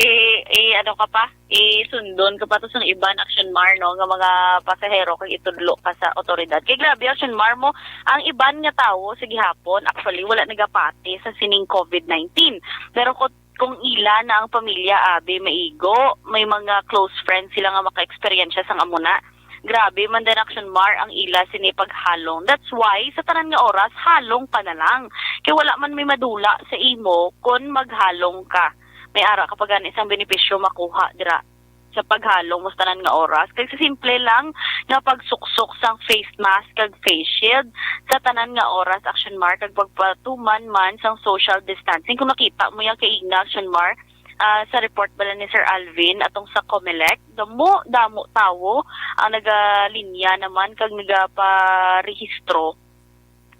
eh, ano ka pa? Isundon ka pa to sang iban, Action Mar, no, nga mga pasahero kag itudlo ka sa otoridad. Kay grabe, Action Mar, mo, ang iban nga tawo sa gihapon, actually, wala nagapati sa sining covid nineteen. Pero kung, kung ila na ang pamilya, abi, maigo, may mga close friends sila nga maka-eksperyensya sang amo na. Grabe man din, Action Mar, ang ila sini paghalong. That's why, sa tanan nga oras, halong ka na lang. Kay wala man may madula sa imo kon maghalong ka. May ara ka pa gani sang benepisyo makuha dira sa paghalong mo sa tanan nga oras. Kay sa simple lang nga pagsuksok sang face mask kag face shield sa tanan nga oras, Action Mar, kag pagpatuman man sang social distancing. Kung nakita mo yan kay Igna, Action Mar, ah, sa report bala ni Sir Alvin atong sa Comelec, damo, damo tawo ang nagalinya naman kag nagaparehistro.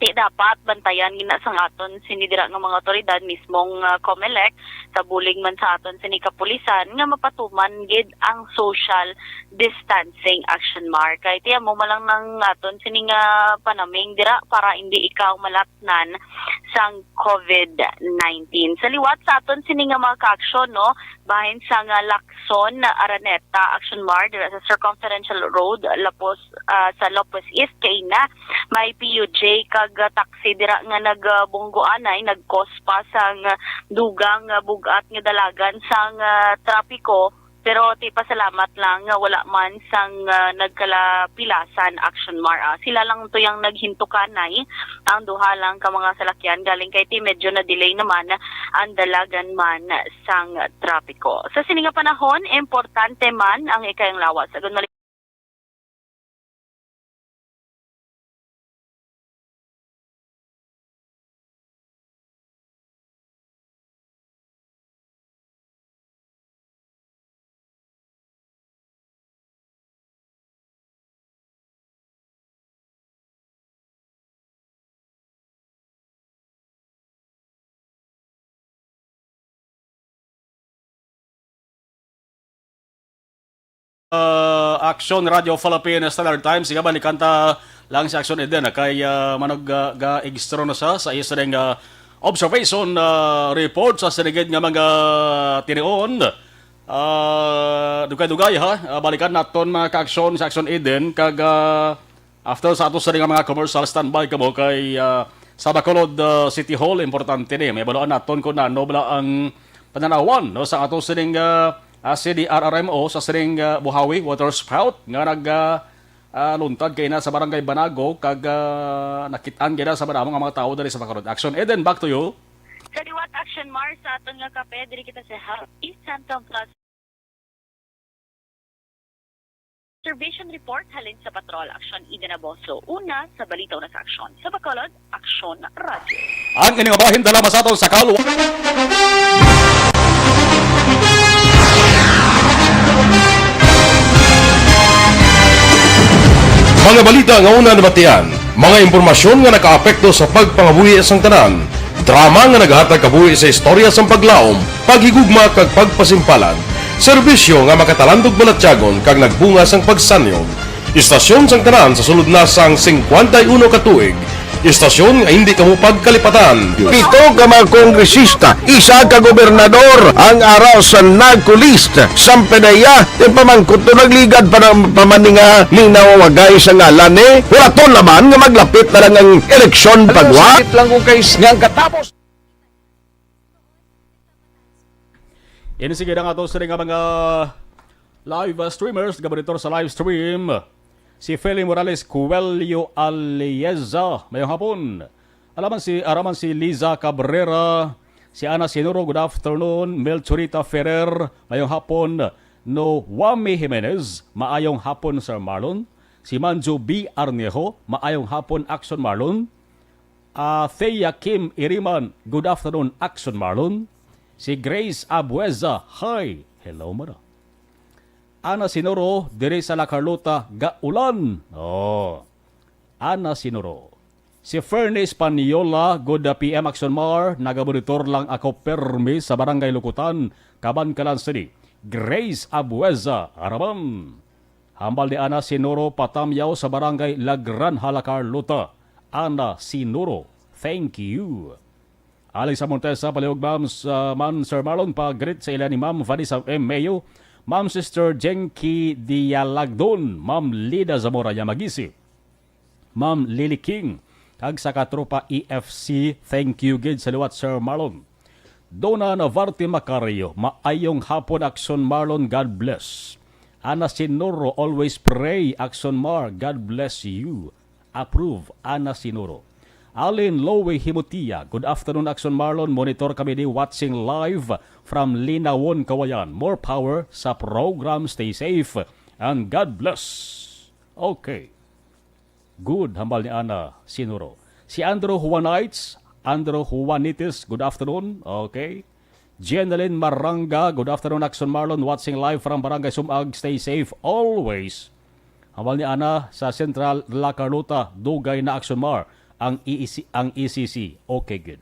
Ti dapat bantayan gid na sang aton sini dira nga mga awtoridad, mismong, ah, Comelec, sa bulig man sa aton sini kapulisan, nga mapatuman gid ang social distancing, Action Mar. Kay ti amo man lang nang aton sini nga panaming dira para hindi ikaw malatnan sang covid nineteen. Sa liwat sa aton sini nga mga kaaksyon, no, bahin sa nga Lacson, Araneta, Action Mar, dira sa Circumferential Road, Lapos, ah, sa Lopez East, kay na may P U J kag, ah, taxi dira nga nagbunggoanay, nag-cause pa sang dugang, ah, bug-at nga dalagan sang, ah, trapiko. Pero ti pasalamat lang nga wala man sang, ah, nagkalapilasan, Action Mar, ah. Sila lang to yang naghintukanay, ang duha lang ka mga salakyan, galing kay ti medyo na-delay naman ang dalagan man sang trapiko. Sa sini nga panahon, importante man ang ikayang lawas. Agon mali- Ah, Action Radio Philippines Standard Time. Sige, balikan ta lang si Action Eden, ah, kay, ah, manog, ah, ga-extra na sa, sa isa ring, ah, observation, ah, report sa sinigid nga mga tinion. Ah, dugay-dugay, ha? Ah, balikan naton, mga ka-aksyon, sa Action Eden, kag, ah, after sa ato sa nga mga commercial, standby kamo kay, ah, sa Bacolod, ah, City Hall, importante ni. May baluan naton kung ano bala ang pananawan, no, sa ato sining, ah, ah, C D R R M O sa sining, ah, Buhawi Water Spout nga nag, ah, ah, luntad kay na sa Barangay Banago kag, ah, nakit-an kay na sa madamo nga mga tawo diri sa Bacolod. Action Eden, back to you. Sa liwat, Action Mar, sa aton nga kape, diri kita sa Health East Central Plaza. Observation report halin sa Patrol Action Eden Abaso. Una sa balita, una sa aksyon. Sa Bacolod, Aksyon Radyo. Ang ining bahin dala masaton sa kalwa. Mga balita nga una nabatian, mga impormasyon nga nakaapekto sa pagpangabuhi sang tanan, drama nga nagahatag kabuhi sa istorya sang paglaom, paghigugma kag pagpasimpalan, serbisyo nga makatalandog balatyagon kag nagbunga sang pagsanyog. Istasyon sang tanan sa sulod na sang singkwenta y uno ka tuig. Istasyon nga hindi kamo pagkalipatan. Pito ka mga kongresista, isa ka gobernador ang ara sa NAGCO list. Sampedeya, ti pamangkot to nagligad pa ng pamaninga ni nawawagay sa ngalan ni. Huraton naman nga maglapit na lang ang eleksyon pagwa. Sakit lang kung kais nga ang katapos. Ini sige na nga to sa nga mga live, uh, streamers, gabanitor sa live stream. Si Feli Morales Cuello Alieza, mayong hapon. Alaman si, araman si Liza Cabrera, si Ana Sinuro, good afternoon. Melchorita Ferrer, mayong hapon. Noami Jimenez, maayong hapon, Sir Marlon. Si Manjo B Arnejo, maayong hapon, Action Marlon. Ah, Thea Kim Iriman, good afternoon, Action Marlon. Si Grace Abueza, hi. Hello, mara. Ana Sinoro, diri sa La Carlota, gaulan. Oh. Ana Sinoro. Si Fernie Española, good, ah, P M Action Mar, nagamonitor lang ako permi sa Barangay Lukutan, Kabankalan City. Grace Abueza, araman. Hambal ni Ana Sinoro, patamyaw sa Barangay La Granja, La Carlota. Ana Sinoro, thank you. Alexa Montesa, palihog, Ma'am, sa, Man, Sir Marlon, pa-greet sa ila ni Ma'am Vanessa M Mayo, Ma'am Sister Jenky Dialagdon, Ma'am Lida Zamora Yamagisi, Ma'am Lily King, kag sa katropa E F C, thank you gid sa liwat, Sir Marlon. Dona Navarte Macario, maayong hapon, Action Marlon, God bless. Ana Sinoro, always pray, Action Mar, God bless you. Approve, Ana Sinoro. Alin Lowe Himutia, good afternoon, Action Marlon. Monitor kami di, watching live from Linawon, Kawayan. More power sa program. Stay safe and God bless. Okay. Good, hambal ni Ana Sinuro. Si Andrew Juanites, Andrew Juanites, good afternoon. Okay. Jeneline Maranga, good afternoon, Action Marlon, watching live from Barangay Sumag. Stay safe always. Hambal ni Ana, sa Central La Carlota, dugay na, Action Mar, ang E E C, ang E C C. Okay, good.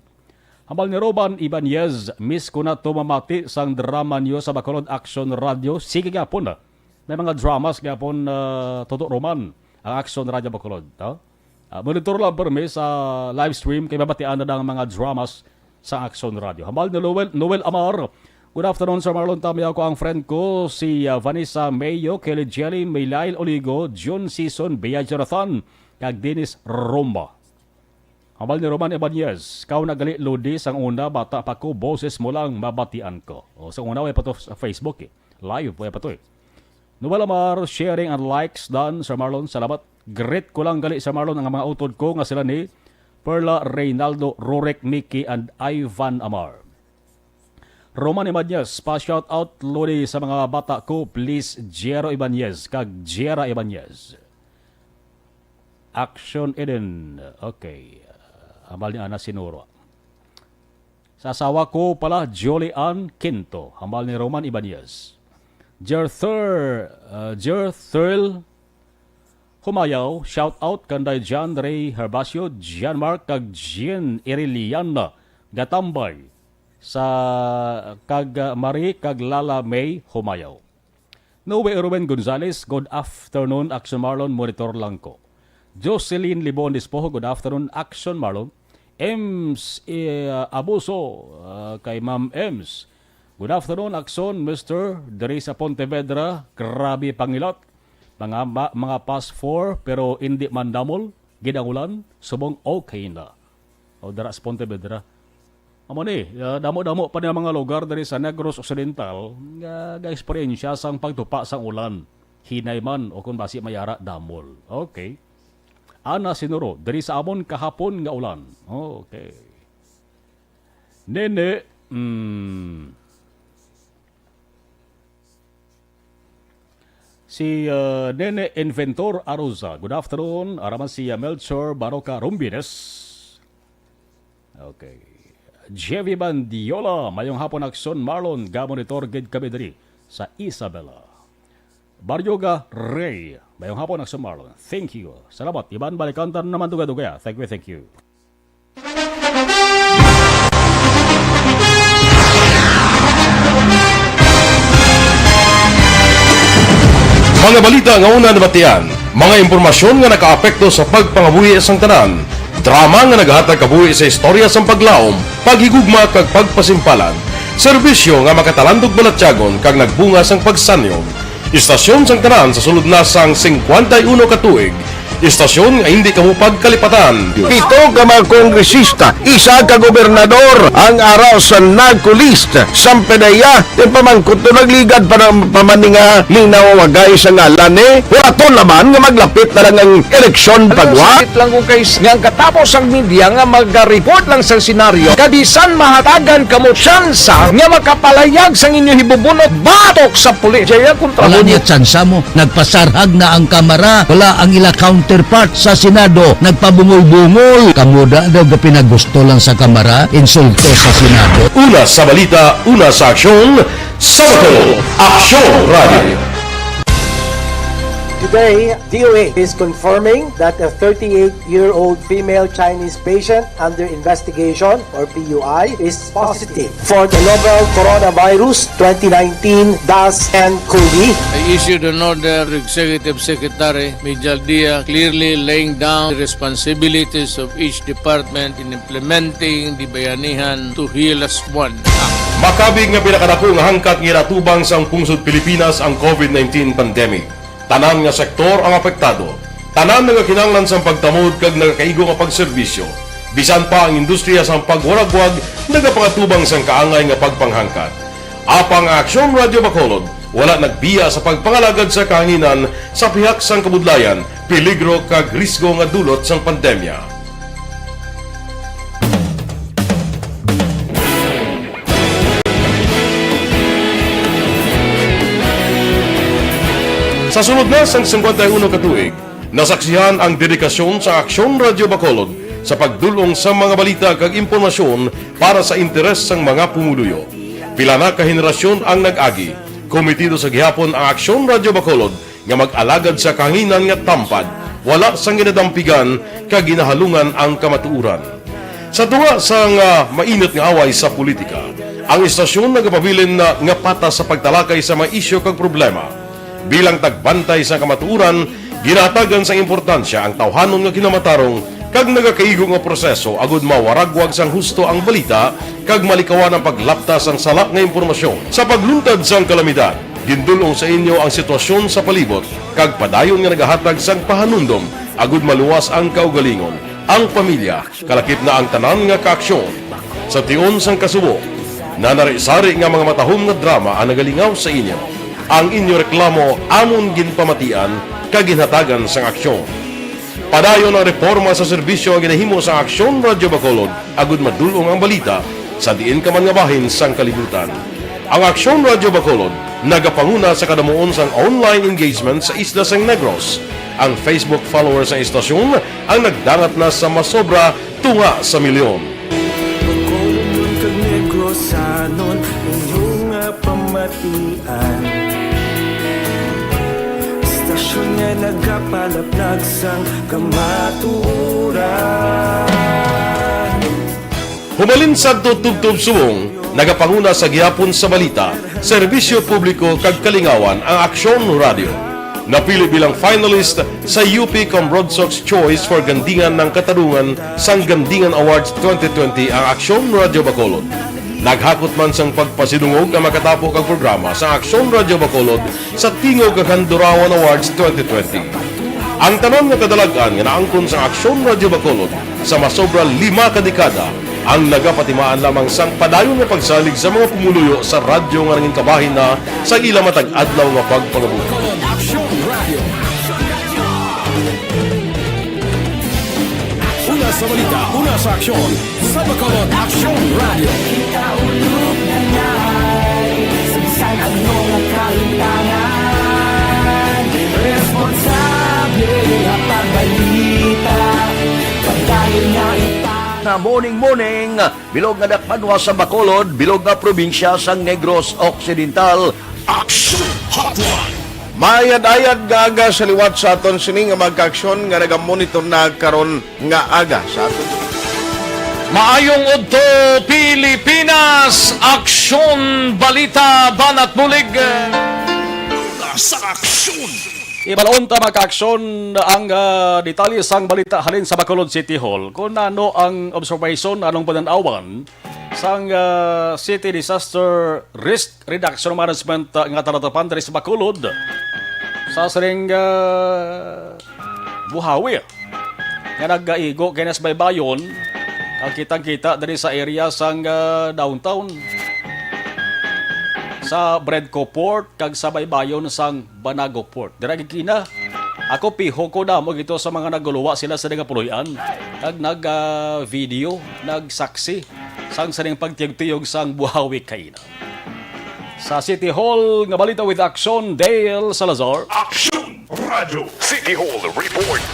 Hambal ni Roman Ibanez, miss ko na to mamati sang drama niyo sa Bacolod Action Radio. Sige gapon na. May mga dramas gapon, ah, Toto Roman, ang Action Radio Bacolod, no? Ah, monitor lang permi sa live stream kay mabatian na ang mga dramas sa Action Radio. Hambal ni Noel, Noel Amar, good afternoon, Sir Marlon. Tami ako ang friend ko, si, ah, Vanessa Mayo, Kelly Jelly, Maylail Oligo, June Season, Bea Jonathan, kag Dennis Roma. Hambal ni Roman Ibanez, "Kaw na gali, Lodi, sang una, bata pa ko, boses mo lang mabatian ko." O, sang una, way pa to sa Facebook, eh. Live, way pa to, eh. Noel Amar, sharing and likes done, Sir Marlon. Salamat. Greet ko lang gali, Sir Marlon, ang mga utod ko nga sila ni Perla Reynaldo, Rorek, Mickey, and Ivan Amar. Roman Ibanez, pa-shout out, Lodi, sa mga bata ko, please, Jero Ibanez, kag Jera Ibanez. Action Eden. Okay. Hambal ni Ana Sinuro. Sa asawa ko pala, Jolie Ann Quinto. Hambal ni Roman Ibanez. Jerther, uh, Jerthel Humayaw, shout out kanday John Ray Herbacio, John Mark, kag Jean Iriliana Gatambay sa kag, uh, Marie kag Lala May Humayaw. Noe Ruben Gonzales, good afternoon, Action Marlon, monitor lang ko. Jocelyn Libon Dispoho, good afternoon, Action Marlon. Ems, eh, Abuso, ah, kay Ma'am Ems. Good afternoon, Action, Mister. Diri sa Pontevedra, grabe pangilat. Mga ma-, mga past four, pero hindi man damol, gid ang ulan, subong okay na. O, dira sa Pontevedra. Amo ni, ah, damo-damo pa niya mga lugar diri sa Negros Occidental nga ga-eksperyensya sang pagtupa sang ulan. Hinay man o kung basi may ara damol. Okay. Ana Sinuro, diri sa amon kahapon nga ulan. Okay. Nene, mm, Si, uh, Nene Inventor Arosa, good afternoon. Araman si, uh, Melchor Baroca Rumbines. Okay. Jevi Bandiola, mayong hapon, Action Marlon, gamonitor gid kami diri sa Isabela. Baryoga Rey, mayong hapon, Action Marlon. Thank you. Salamat. Iban balikan ta naman dugay-dugay, ah. Thank you, thank you. Mga balita nga una nabatian. Mga impormasyon nga nakaapekto sa pagpangabuhi sang tanan. Drama nga nagahatag kabuhi sa istorya sang paglaom, paghigugma, kag pagpasimpalan. Serbisyo nga makatalandog balatyagon kag nagbunga sang pagsanyog. Istasyon sang tanan sa sulod na sang singkwenta y uno ka tuig. Istasyon nga hindi kamo pagkalipatan. Pito ka mga kongresista, isa ka gobernador ang ara sa NAGCO list. Sang P D E A, ti pamangkot to nagligad pa ng pamaninga ni nawawagay sa ngalan ni Horaton naman nga maglapit na lang ang eleksyon pagwa. Sakit lang ko kay s-, nga ang katapos ang media nga mag-report lang sa senaryo, kabisan mahatagan kamo tsansa nga makapalayag sang inyo hibubunot batok sa pulis. Jaya kontra Wala mo niya tsansa mo. Nagpasarhag na ang Kamara. Wala ang ila counterpart sa Senado. Nagpabungol-bungol. Kamo da daw pinagusto lang sa Kamara, insulto sa Senado. Una sa balita, una sa aksyon, sa Bacolod, Aksyon Radio. Today, D O H is confirming that a thirty-eight-year-old female Chinese patient under investigation, or P U I, is positive for the novel coronavirus twenty nineteen dash N COVID. I issued an order to Executive Secretary Mijal Dia, clearly laying down the responsibilities of each department in implementing the Bayanihan to Heal As One Act. Makabig nga pinakadako nga hangkat nga ginatubang sang pungsod Pilipinas ang COVID nineteen pandemic. Tanan nga sektor ang apektado. Tanan nagakinahanglan sang pagtamod kag nagakaigo nga pagserbisyo. Bisan pa ang industriya sang pagwaragwag nagapangatubang sang kaangay nga pagpanghangkat. Apang ang Aksyon Radio Bacolod wala nagbiya sa pagpangalagad sa kahanginan sa pihak sang kabudlayan, peligro kag risgo nga dulot sang pandemya. Sa sulod na sang singkwenta y uno ka tuig, nasaksihan ang dedikasyon sa Aksyon Radio Bacolod sa pagdul-ong sa mga balita kag impormasyon para sa interes sang mga pumuluyo. Pila na ka henerasyon ang nag-agi, kometido sa gihapon ang Aksyon Radio Bacolod nga mag-alagad sa kahanginan nga tampad, wala sang ginadampigan kag ginahalungan ang kamatuoran. Sa tunga sang, ah, mainit nga away sa politika, ang istasyon nagapabilin na nga patas sa pagtalakay sa mga isyu kag problema. Bilang tagbantay sa kamatuoran, ginahatagan sang importansya ang tawhanon nga kinamatarong kag nagakaigo nga proseso agud mawaragwag sang husto ang balita kag malikawan ang paglapta sang sala nga impormasyon. Sa pagluntad sang kalamidad, gindul-ong sa inyo ang sitwasyon sa palibot kag padayon nga nagahatag sang pahanumdom agud maluwas ang kaugalingon, ang pamilya, kalakip na ang tanan nga kaaksyon. Sa tion sang kasubo, nanari-sari nga mga matahom nga drama ang nagalingaw sa inyo. Ang inyo reklamo amon ginpamatian kag ginhatagan sang aksyon. Padayon ang reporma sa serbisyo nga ginahimo sa Aksyon Radio Bacolod agud madul-ong ang balita sa diin ka man nga bahin sang kalibutan. Ang Aksyon Radio Bacolod nagapanguna sa kadamuon sang online engagement sa isla sang Negros. Ang Facebook followers sang istasyon ang nagdangat na sa masobra tunga sa milyon. Bacolodnon kag Negrosanon, inyo nga pamatian. Istasyon nga nagapalaplag sang kamatuoran. Hubalin sadto tubtob subong, nagapanguna sa gihapon sa balita, serbisyo publiko kag kalingawan ang Aksyon Radio. Napili bilang finalist sa U P Cambronsox Choice for Gandingan ng Katarungan sang Gandingan Awards twenty twenty ang Aksyon Radio Bacolod. Naghakot man sang pagpasidungog ang makatapo kag programa sa Aksyon Radio Bacolod sa Tingog kag Handurawan Awards twenty twenty. Ang tanan nga kadalag-an nga naangkon sang Aksyon Radio Bacolod sa masobra lima ka dekada ang nagapatimaan lamang sang padayon nga pagsalig sa mga pumuluyo sa radyo nga nangin kabahin na sa ila matag adlaw nga pagpangabuhi. Una sa balita, una sa aksyon, sa Bacolod Aksyon Radio. Kita ulog na nai, sa bisan ano nga kahimtangan, responsable nga pagbalita, pagdayon nga ita. Na morning, morning, bilog nga dakbanwa sa Bacolod, bilog nga probinsya sang Negros Occidental. Aksyon Hotline. Maayad-ayad nga aga sa liwat sa aton sini nga mga kaaksyon nga nagamonitor na karon nga aga sa aton. Maayong udto, Pilipinas! Aksyon, balita, banat bulig. Sa aksyon. Ibalon ta, mga ka-aksyon, ang, ah, detalye sang balita halin sa Bacolod City Hall. Kung ano ang observation, anong panan-awan sang, ah, City Disaster Risk Reduction Management, ah, nga talatapan diri sa Bacolod sa sining, ah, buhawi nga nagaigo kay nas baybayon, ang kitang-kita diri sa area sang, ah, downtown, sa Bredco Port kag sa baybayon sang Banago Port. Dira gid kina. Ako, piho ko, damo gito sa mga naguluwa sila sa nga puloy-an, kag nag, ah, video, nagsaksi sang sining pagtiyog-tiyog sang buhawi kaina. Sa City Hall nga balita with Action, Dale Salazar. Action Radio City Hall Report.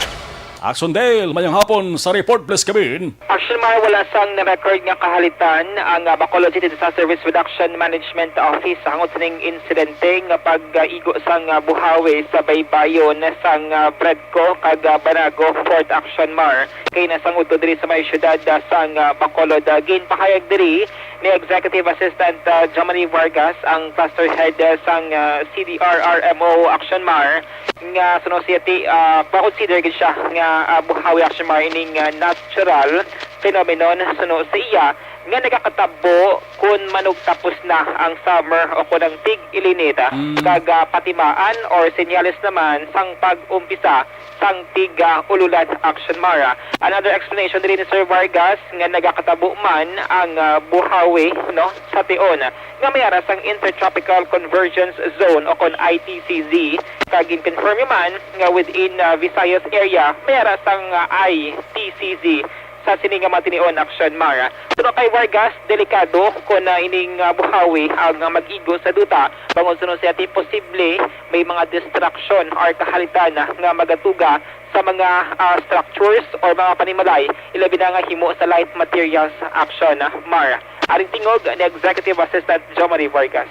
Action Dale, mayong hapon sa report, please, Kevin. Action Mar, wala sang na-record nga kahalitan ang, ah, Bacolod City Disaster Risk Reduction Management Office sa hangod sining insidente nga pag-igo sang, ah, buhawi sa baybayon sang, ah, Bredco kag, ah, Banago Port, Action Mar. Kay nasangod to diri sa may syudad, ah, sang, ah, Bacolod. Ah, ginpahayag diri ni Executive Assistant, ah, Jomari Vargas, ang cluster head, ah, sang, ah, C D R R M O, Action Mar, nga suno siya ti, ah, pa-consider gid siya nga, ah, buhawi, Action Mar, ining, ah, natural phenomenon suno sa iya nga nagakatabo kun manugtapos na ang summer o kun ang tig-ilinit, ah, Mm. kag, ah, patimaan or senyales naman sang pag-umpisa sang tig-ululan, Action Mar. Another explanation diri ni Sir Vargas nga nagakatabo man ang, ah, buhawi, no, sa tion nga may ara sang Intertropical Convergence Zone o kon I T C Z, kag gin-confirm man nga within, ah, Visayas area may ara sang, ah, I T C Z sa sini nga mga tinion, Action Mar. Pero kay Vargas, delikado kon, ah, ining, ah, buhawi ang, ah, mag-igo sa duta, bangod suno siya ti posible may mga destruction or kahalitan nga magatuga sa mga, ah, structures or mga panimalay, ilabi na nga himo sa light materials, Action Mar. Aring tingog ni Executive Assistant Jomari Vargas.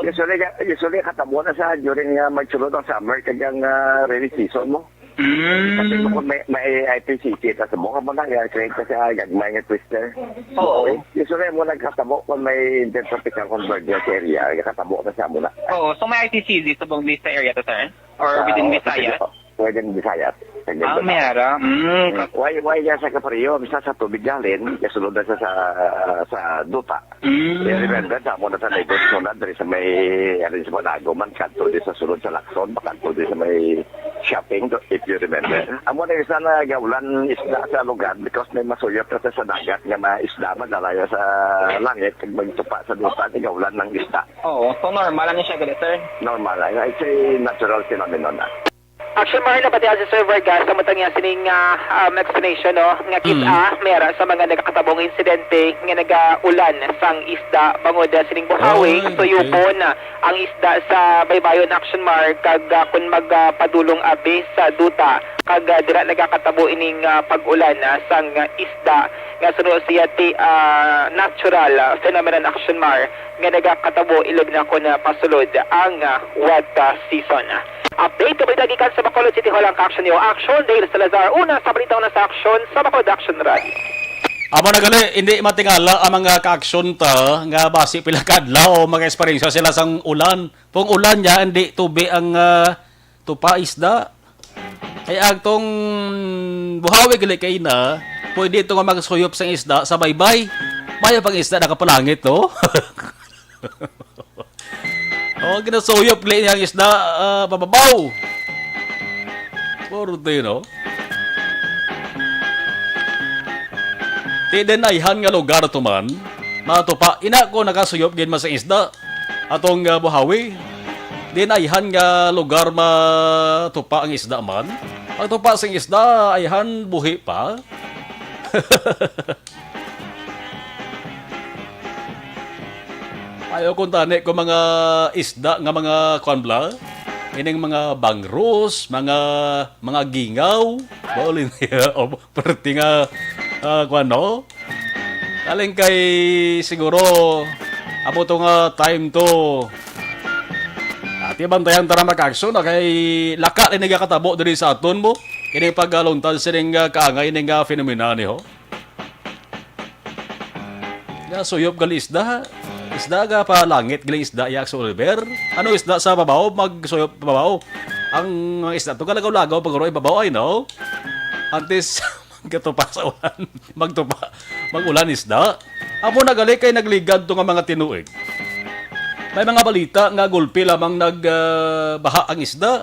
Usually, usually katabo na sa during, ah, magsulod ang summer kag ang, ah, rainy season mo. Kasi Mm. kung may, may I P C T, tas mo ka mo na, kaya create ka sa gagmay nga twister. Oo. Usually mo nagkatabo kung may intertropical convergence area, katabo na sa muna. Oo, so may I T C Z sa Buglis sa area to, sir? Or within Visayas? Within Visayas. Ah, may ara. Mm. Why, why yan sa Kapariyo? Bisa sa tubig galing, kasulod na sa, sa, sa duta. Mm. You remember, sa amo na sa neighbors mo na, diri sa may, ano, sa Banago man, kadto di sa sulod sa Lacson, pakadto di sa may shopping, if you remember. Amo na isa na gaulan isda sa lugar because may masuyop na sa dagat nga mga isda madala ya sa langit, kag magtupa sa duta, ni gaulan ng isda. Oo, so normal lang siya gali, sir? Normal lang. It's a natural phenomenon na. Actually, Mar, napatihan si Sir Vargas sa matang niya sining, ah, um, explanation, no? Nga kit-, Mm. ah, may ara sa mga nagakatabong insidente nga nagaulan sang isda bangod, ah, sining buhawi, Ay, okay. Suyupon, ah, ang isda sa baybayon, Action Mar, kag, ah, kung magpadulong abi sa duta, kag, ah, dira nagakatabo ining, ah, pag-ulan, ah, sang, ah, isda nga suno siya ti, ah, natural, ah, phenomenon, Action Mar, nga nagakatabo ilog na kon, ah, pasulod ang, ah, wet, ah, season. Update ka ba gikan sa Bacolod City Hall ang ka-action niyo? Action, Dale Salazar. Una sa balita, una sa action sa Bacolod Action Radio. Amo na gali, hindi matingala ang mga ka-action ta nga basi pila ka adlaw, mga eksperyensya sila sang ulan. Kung ulan niya, hindi tubi ang, ah, tupa isda. Ay, agtong buhawi gali kay na, pwede ito nga magsuyop sang isda sa baybay. Mayo pang isda nakapalangit, no? Oh, ginasuyop gali niya ang isda, ah, pababaw. Pwerte, no? Ti dinayhan nga lugar to man, matupa. Ina ko nakasuyop gid man sang isda. Atong, ah, buhawi. Dinayhan nga lugar matupa ang isda man. Pagtupa sing isda, ayhan buhi pa. Ayaw kung tani ko mga isda nga mga kwan bla. Ining mga bangros, mga, mga gingaw. Baulin niya. O, pwerte nga, ah, kwan, no? Kaling kay siguro, amo to nga time to. Ati bantayan ta na mag-action na kay laka ni nagakatabo diri sa aton mo. Kini pagluntad sining, ah, kaangay ning, ah, fenomena ni ho. Nga suyop gali isda. Isda ka pa langit, galing isda, Yax Oliver. Ano isda sa babaw, magsuyo babaw. Ang mga isda to, kalagaw-lagaw, pag ibabaw, ay, no? Antes, magkatupa sa ulan. Magtupa, mag-ulan isda. Amo na gali kay nagligad to nga mga tinuig. May mga balita nga gulpi lamang nag, ah, baha ang isda,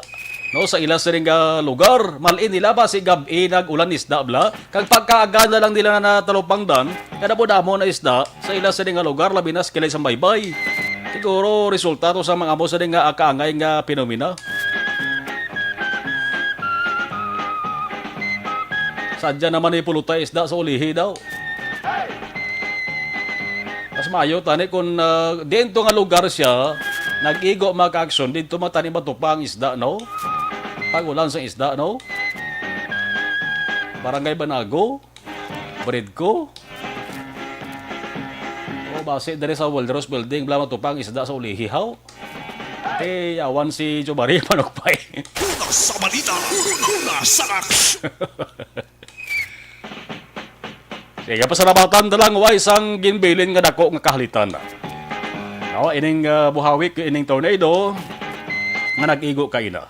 no, sa ila sining nga lugar. Malin nila ba si gab-i nag-ulan isda bla? Kag pagkaaga na lang nila na talupangdan, kada po damo na isda sa ila sining nga lugar, labi na sa kilid sa baybay. Siguro resulta to sa mga amo sining nga kaangay nga pinomena. Sadya naman ni pulutay isda sa ulihi daw. Mas maayo tani kung, ah, diin to nga lugar siya nag-igo, mga ka-aksyon, didto man tani matupa ang isda, no? Pag-ulan sa isda, no? Barangay Banago, Bridco. O, basi diri sa Wildrose Building, bala matupa ang isda sa ulihi, haw? Te, yawan si Jomari Manukpay. Una sa balita, una sa aksyon. Sige, pasalamatan na lang, way sang ginbilin nga dako nga kahalitan. No, ining, ah, buhawi, ining tornado nga nag-igo kaina.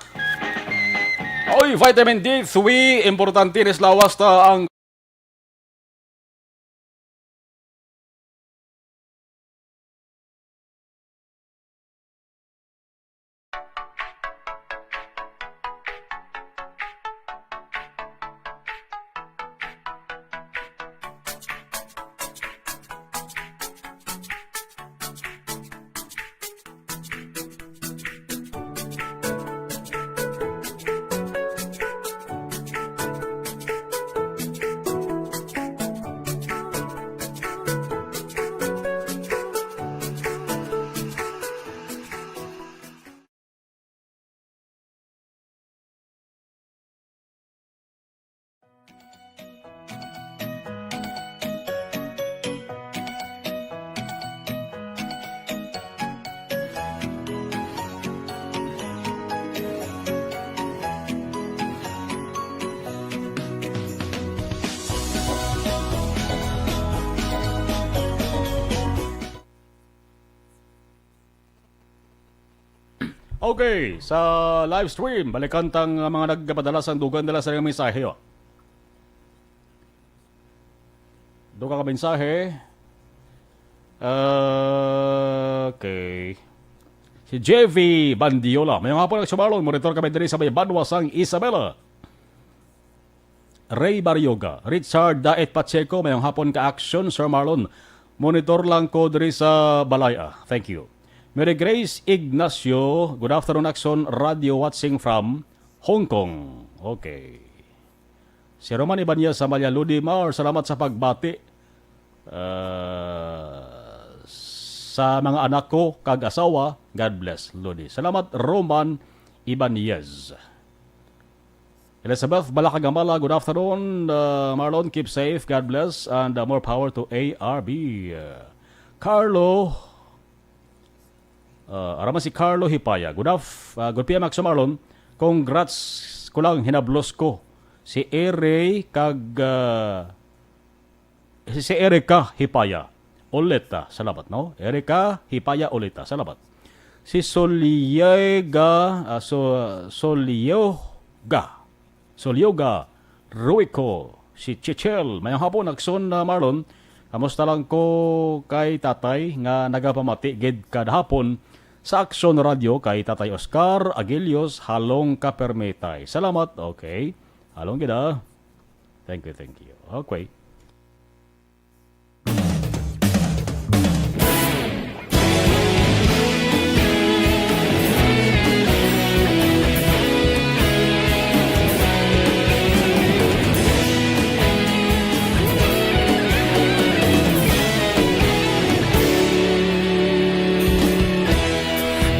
Oy, vitamin D three, importante ni sa lawas ta ang Okay, sa live stream, balikan tang mga nagpadala sang dugang nila sa mensahe, oh. Dugang ka mensahe. Okay. Si J V Bandiola. Mayong hapon, Aksyon Marlon. Monitor kami diri sa may banwa sang Isabela. Ray Barrioga, Richard Daet Pacheco, mayong hapon ka-aksyon, Sir Marlon. Monitor lang ko diri sa balay, ah. Thank you. Mary Grace Ignacio, good afternoon, Aksyon Radio, watching from Hong Kong. Okay. Si Roman Ibanez sa Malya, Lodi Mar, salamat sa pagbati. Ah, sa mga anak ko kag asawa, God bless, Lodi. Salamat, Roman Ibanez. Elizabeth Balacagamala, good afternoon. Uh, Marlon, keep safe. God bless and, uh, more power to A R B. Uh, Carlo, uh, araman si Carlo Hipaya. Good af-, uh, good P M, Aksyon Marlon. Congrats ko lang, hinablos ko. Si Ere kag, uh, Si, si Erica Hipaya Oleta, salamat, no? Erica Hipaya Oleta, salamat. Si Soliega, ah, so, Solioga, Solioga Ruico, si Chichel. Mayong hapon, Aksyon, ah, Marlon. Kamusta lang ko kay tatay nga nagapamati gid kada hapon sa Aksyon Radio kay Tatay Oscar Aguilios, halong ka permi, tay. Salamat. Okay. Halong gid, ah. Thank you, thank you. Okay.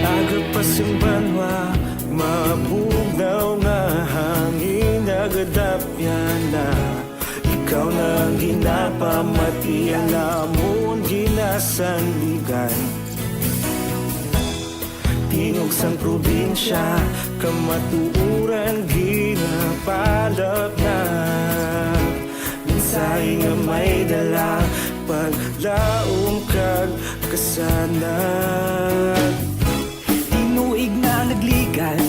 Aga pa sing banwa, mabugnaw nga hangin, nagadapyan na. Ikaw na ang ginapamati, ang amon ginasandigan. Tingog sang probinsya, kamatuoran ginapalapnap. Mensahe nga may dala, paglaom kag kas-, Sana. Tinuig na nagligan,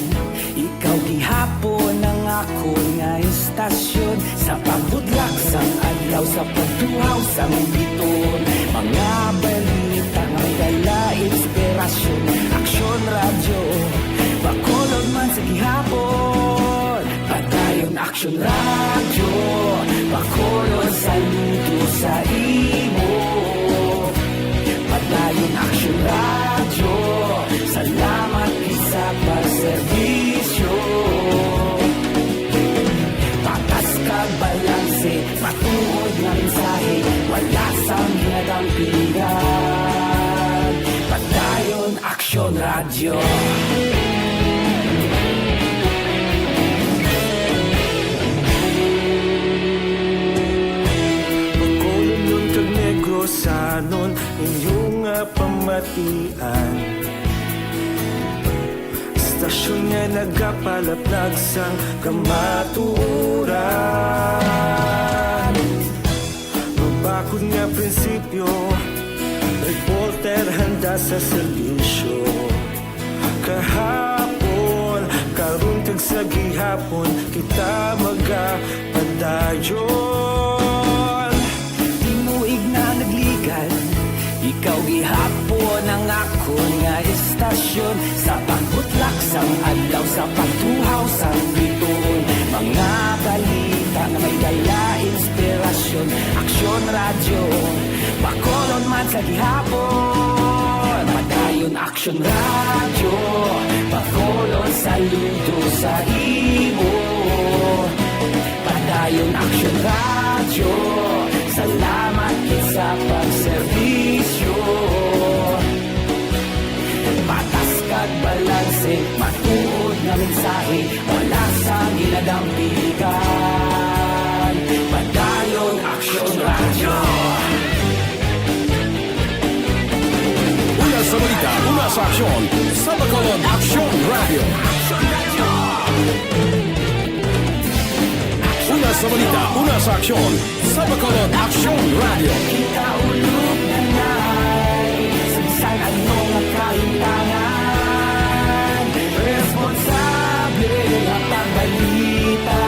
ikaw gihapon ang akon nga istasyon. Sa pagbudlak sang adlaw, sa pagtuhaw sang biton, mga balita nga may dala inspirasyon. Aksyon Radyo, Bacolod man sa gihapon. Padayon Aksyon Radyo, Bacolod, saludo sa imo. Padayon Aksyon Radyo, salamat gid sa pagserbisyo. Patas kag balanse, matuod nga mensahe, wala sang ginadampigan. Padayon Aksyon Radyo. Bacolodnon kag Negrosanon, inyo nga pamatian. Istasyon nga nagapalaplag sang kamatuoran. Mabakod nga prinsipyo, reporter handa sa serbisyo. Kahapon, karon kag sa gihapon, kita magapadayon. Tinuig na nagligan, ikaw gihapon ang akon nga istasyon. Sa pagbutlak sang adlaw, sa pagtuhaw sang bituon, mga balita nga may dala inspirasyon. Aksyon Radyo, Bacolod man sa gihapon. Padayon Aksyon Radyo, Bacolod, saludo sa imo. Padayon Aksyon Radyo, salamat gid sa pagserbisyo. Patas kag balanse, matuod nga mensahe, wala sang ginadampigan. Padayon Aksyon Radyo. Una sa balita, una sa aksyon, sa Bacolod Aksyon Radyo. Una sa balita, una sa aksyon, sa Bacolod Aksyon Radyo. Kita ulog na nai, sa bisan ano nga kahimtangan, responsable nga pagbalita,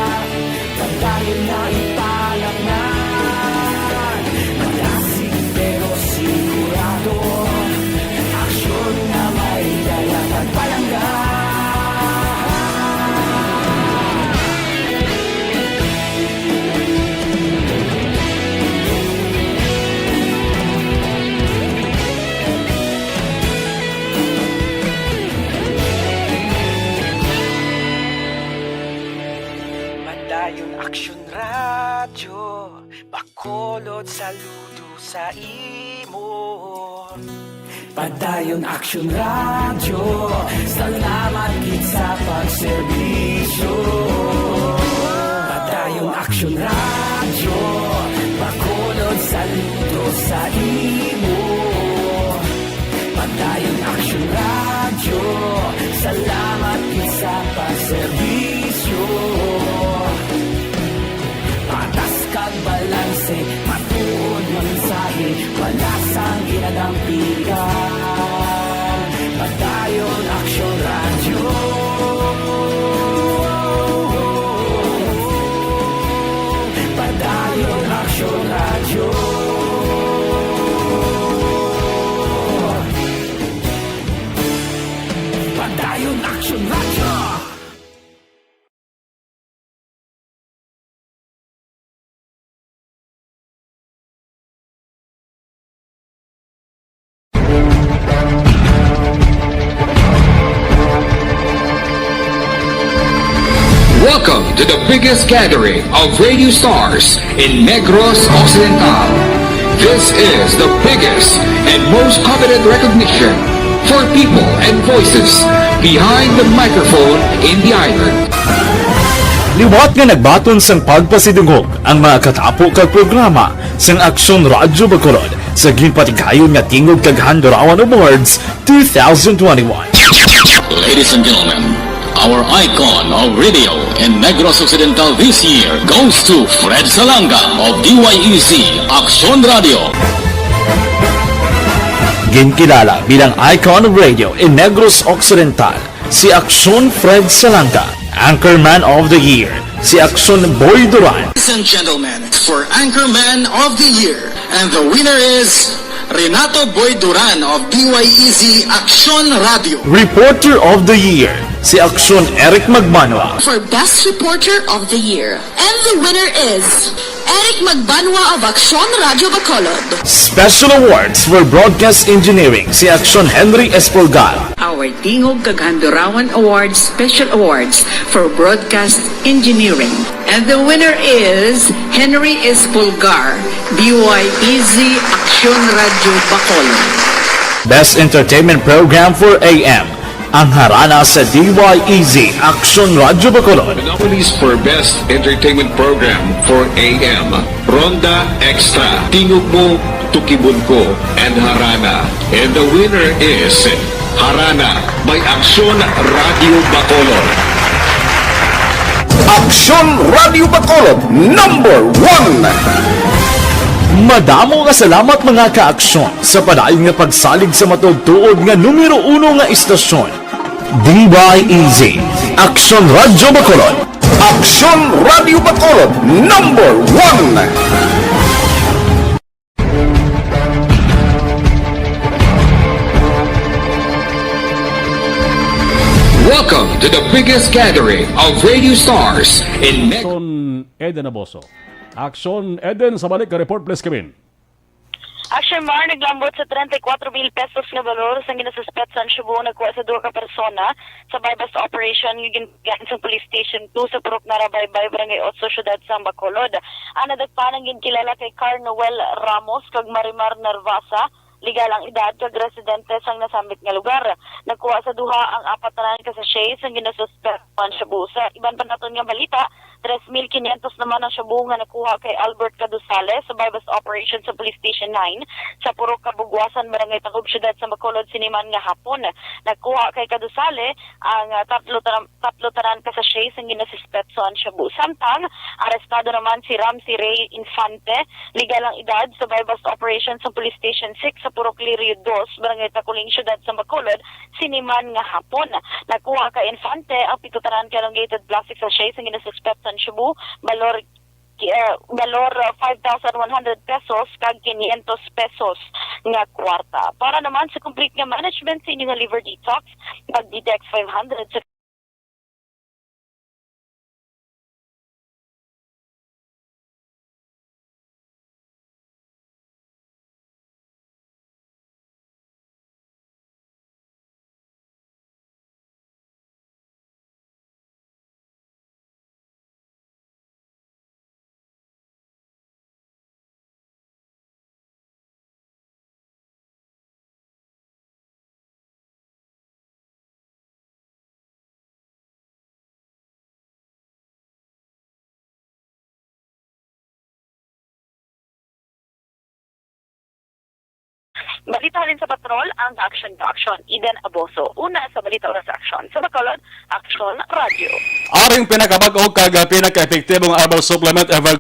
padayon na ipalatnan. Madasig pero sigurado, aksyon nga may dala kag palangga. Padayon Aksyon Radyo, Bacolod, saludo sa imo. Padayon Aksyon Radyo, salamat gid sa pagserbisyo. Padayon Aksyon Radyo, Bacolod, saludo sa imo. Padayon Aksyon Radyo, salamat gid sa pagserbisyo. Patas kag balanse, matuod nga mensahe, wala sang ginadampigan. Padayon Aksyon Radyo. Padayon Aksyon Radyo. Padayon Aksyon Radyo. Welcome to the biggest gathering of radio stars in Negros Occidental. This is the biggest and most coveted recognition for people and voices behind the microphone in the island. Liwat nga nagbaton sang pagpasidungog ang mga katapo kag programa sang Aksyon Radyo Bacolod sa ginpatigayon nga Tingog kag Handurawan Awards two thousand twenty-one. Ladies and gentlemen, our icon of radio in Negros Occidental this year goes to Fred Salanga of D Y E C Aksyon Radyo. Ginkilala bilang icon of radio in Negros Occidental, si Aksyon Fred Salanga. Anchorman of the Year, si Aksyon Boy Duran. Ladies and gentlemen, for Anchorman of the Year, and the winner is Renato Boy Duran of D Y E Z Aksyon Radio. Reporter of the Year, si Aksyon Eric Magbanwa. For Best Reporter of the Year, and the winner is Eric Magbanwa of Aksyon Radio Bacolod. Special Awards for Broadcast Engineering, si Aksyon Henry Espolgar. Our Tingog kag Handurawan Awards Special Awards for Broadcast Engineering. And the winner is Henry Espolgar, D Y E Z Aksyon Radio Bacolod. Best Entertainment Program for A M, ang Harana sa D Y E Z Aksyon Radio Bacolod. The nominees for Best Entertainment Program for A M, Ronda Extra, Tingog Mo, Tukibon Ko, and Harana. And the winner is Harana by Aksyon Radio Bacolod. Aksyon Radio Bacolod, number one. Madamo nga salamat, mga ka-aksyon, sa padayon nga pagsalig sa matuod-tuod nga numero uno nga istasyon, D Y E Z, Aksyon Radio Bacolod. Aksyon Radio Bacolod, number one. Welcome to the biggest gathering of radio stars in Negros. Aksyon Eden Aboso. Aksyon Eden, sa balik ka report, please, Kevin. Action Mar, naglambot sa treinta y cuatro mil pesos nga balor sang ginasuspet sa Shabu ang nagkuha sa duha ka persona sa buy-bust operation nga ginbatian sang Police Station two sa Purok Narabaybay, Barangay Otso, Siyudad sang Bacolod. Ang nadakpan ang ginkilala kay Carnoel Ramos kag Marimar Narvasa, legal ang edad, kag residente sang nasambit nga lugar. Nakuha sa duha ang apat tanan ka sachet sang ginasuspek nga shabu. Sa iban pa naton nga balita, tres mil quinientos naman ang shabu nga nakuha kay Albert Caduzale sa buy-bust operation sa Police Station nine sa Purok Kabugwasan, Barangay Tacob, Siyudad sa Bacolod, siniman nga hapon. Nakuha kay Caduzale ang, ah, tatlo tanan, tatlo tanan ka sachet sang ginasuspet sa shabu. Samtang, arestado naman si Ramsey Ray Infante, legal ang edad, sa buy-bust operation sa Police Station six sa Purok Lirio two, Barangay Taculing, Siyudad sa Bacolod, siniman nga hapon. Nakuha kay Infante ang pito tanan ka elongated plastic sachet sang ginasuspet sa shabu, balor, eh, balor, ah, five thousand one hundred pesos kag quinientos pesos nga kwarta. Para naman sa complete nga management sa inyo nga liver detox, mag-Detox five hundred sa Balita halin sa Patrol, ang Action to Action. Eden Aboso, una sa Balita Oras Action. Sa Bacolod, Action Radio. Aring pinakabag-o kag pinaka-epektibong herbal supplement ever.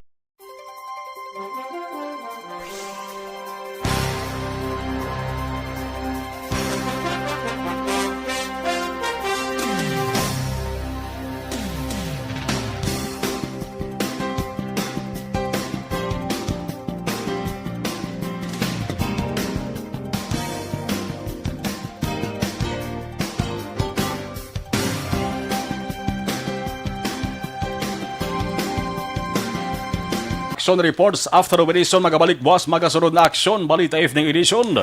Action Reports, after of edition, magabalik buwas, magasunod na Action Balita Evening Edition.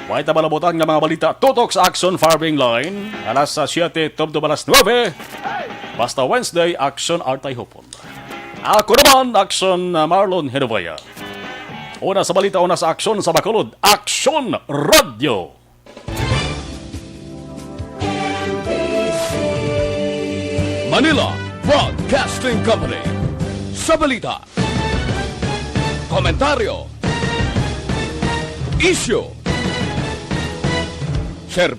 May tabalabutan nga mga balita tutok sa Action Firing Line, alas sa siyete tubtob alas nuebe. Basta Wednesday, Action Artay Hopon. Ako naman, Action, uh, Marlon Hinovaya. Una sa balita, una sa aksyon sa Bacolod, Action Radio. Manila Broadcasting Company. Sa balita, komentaryo, isyu,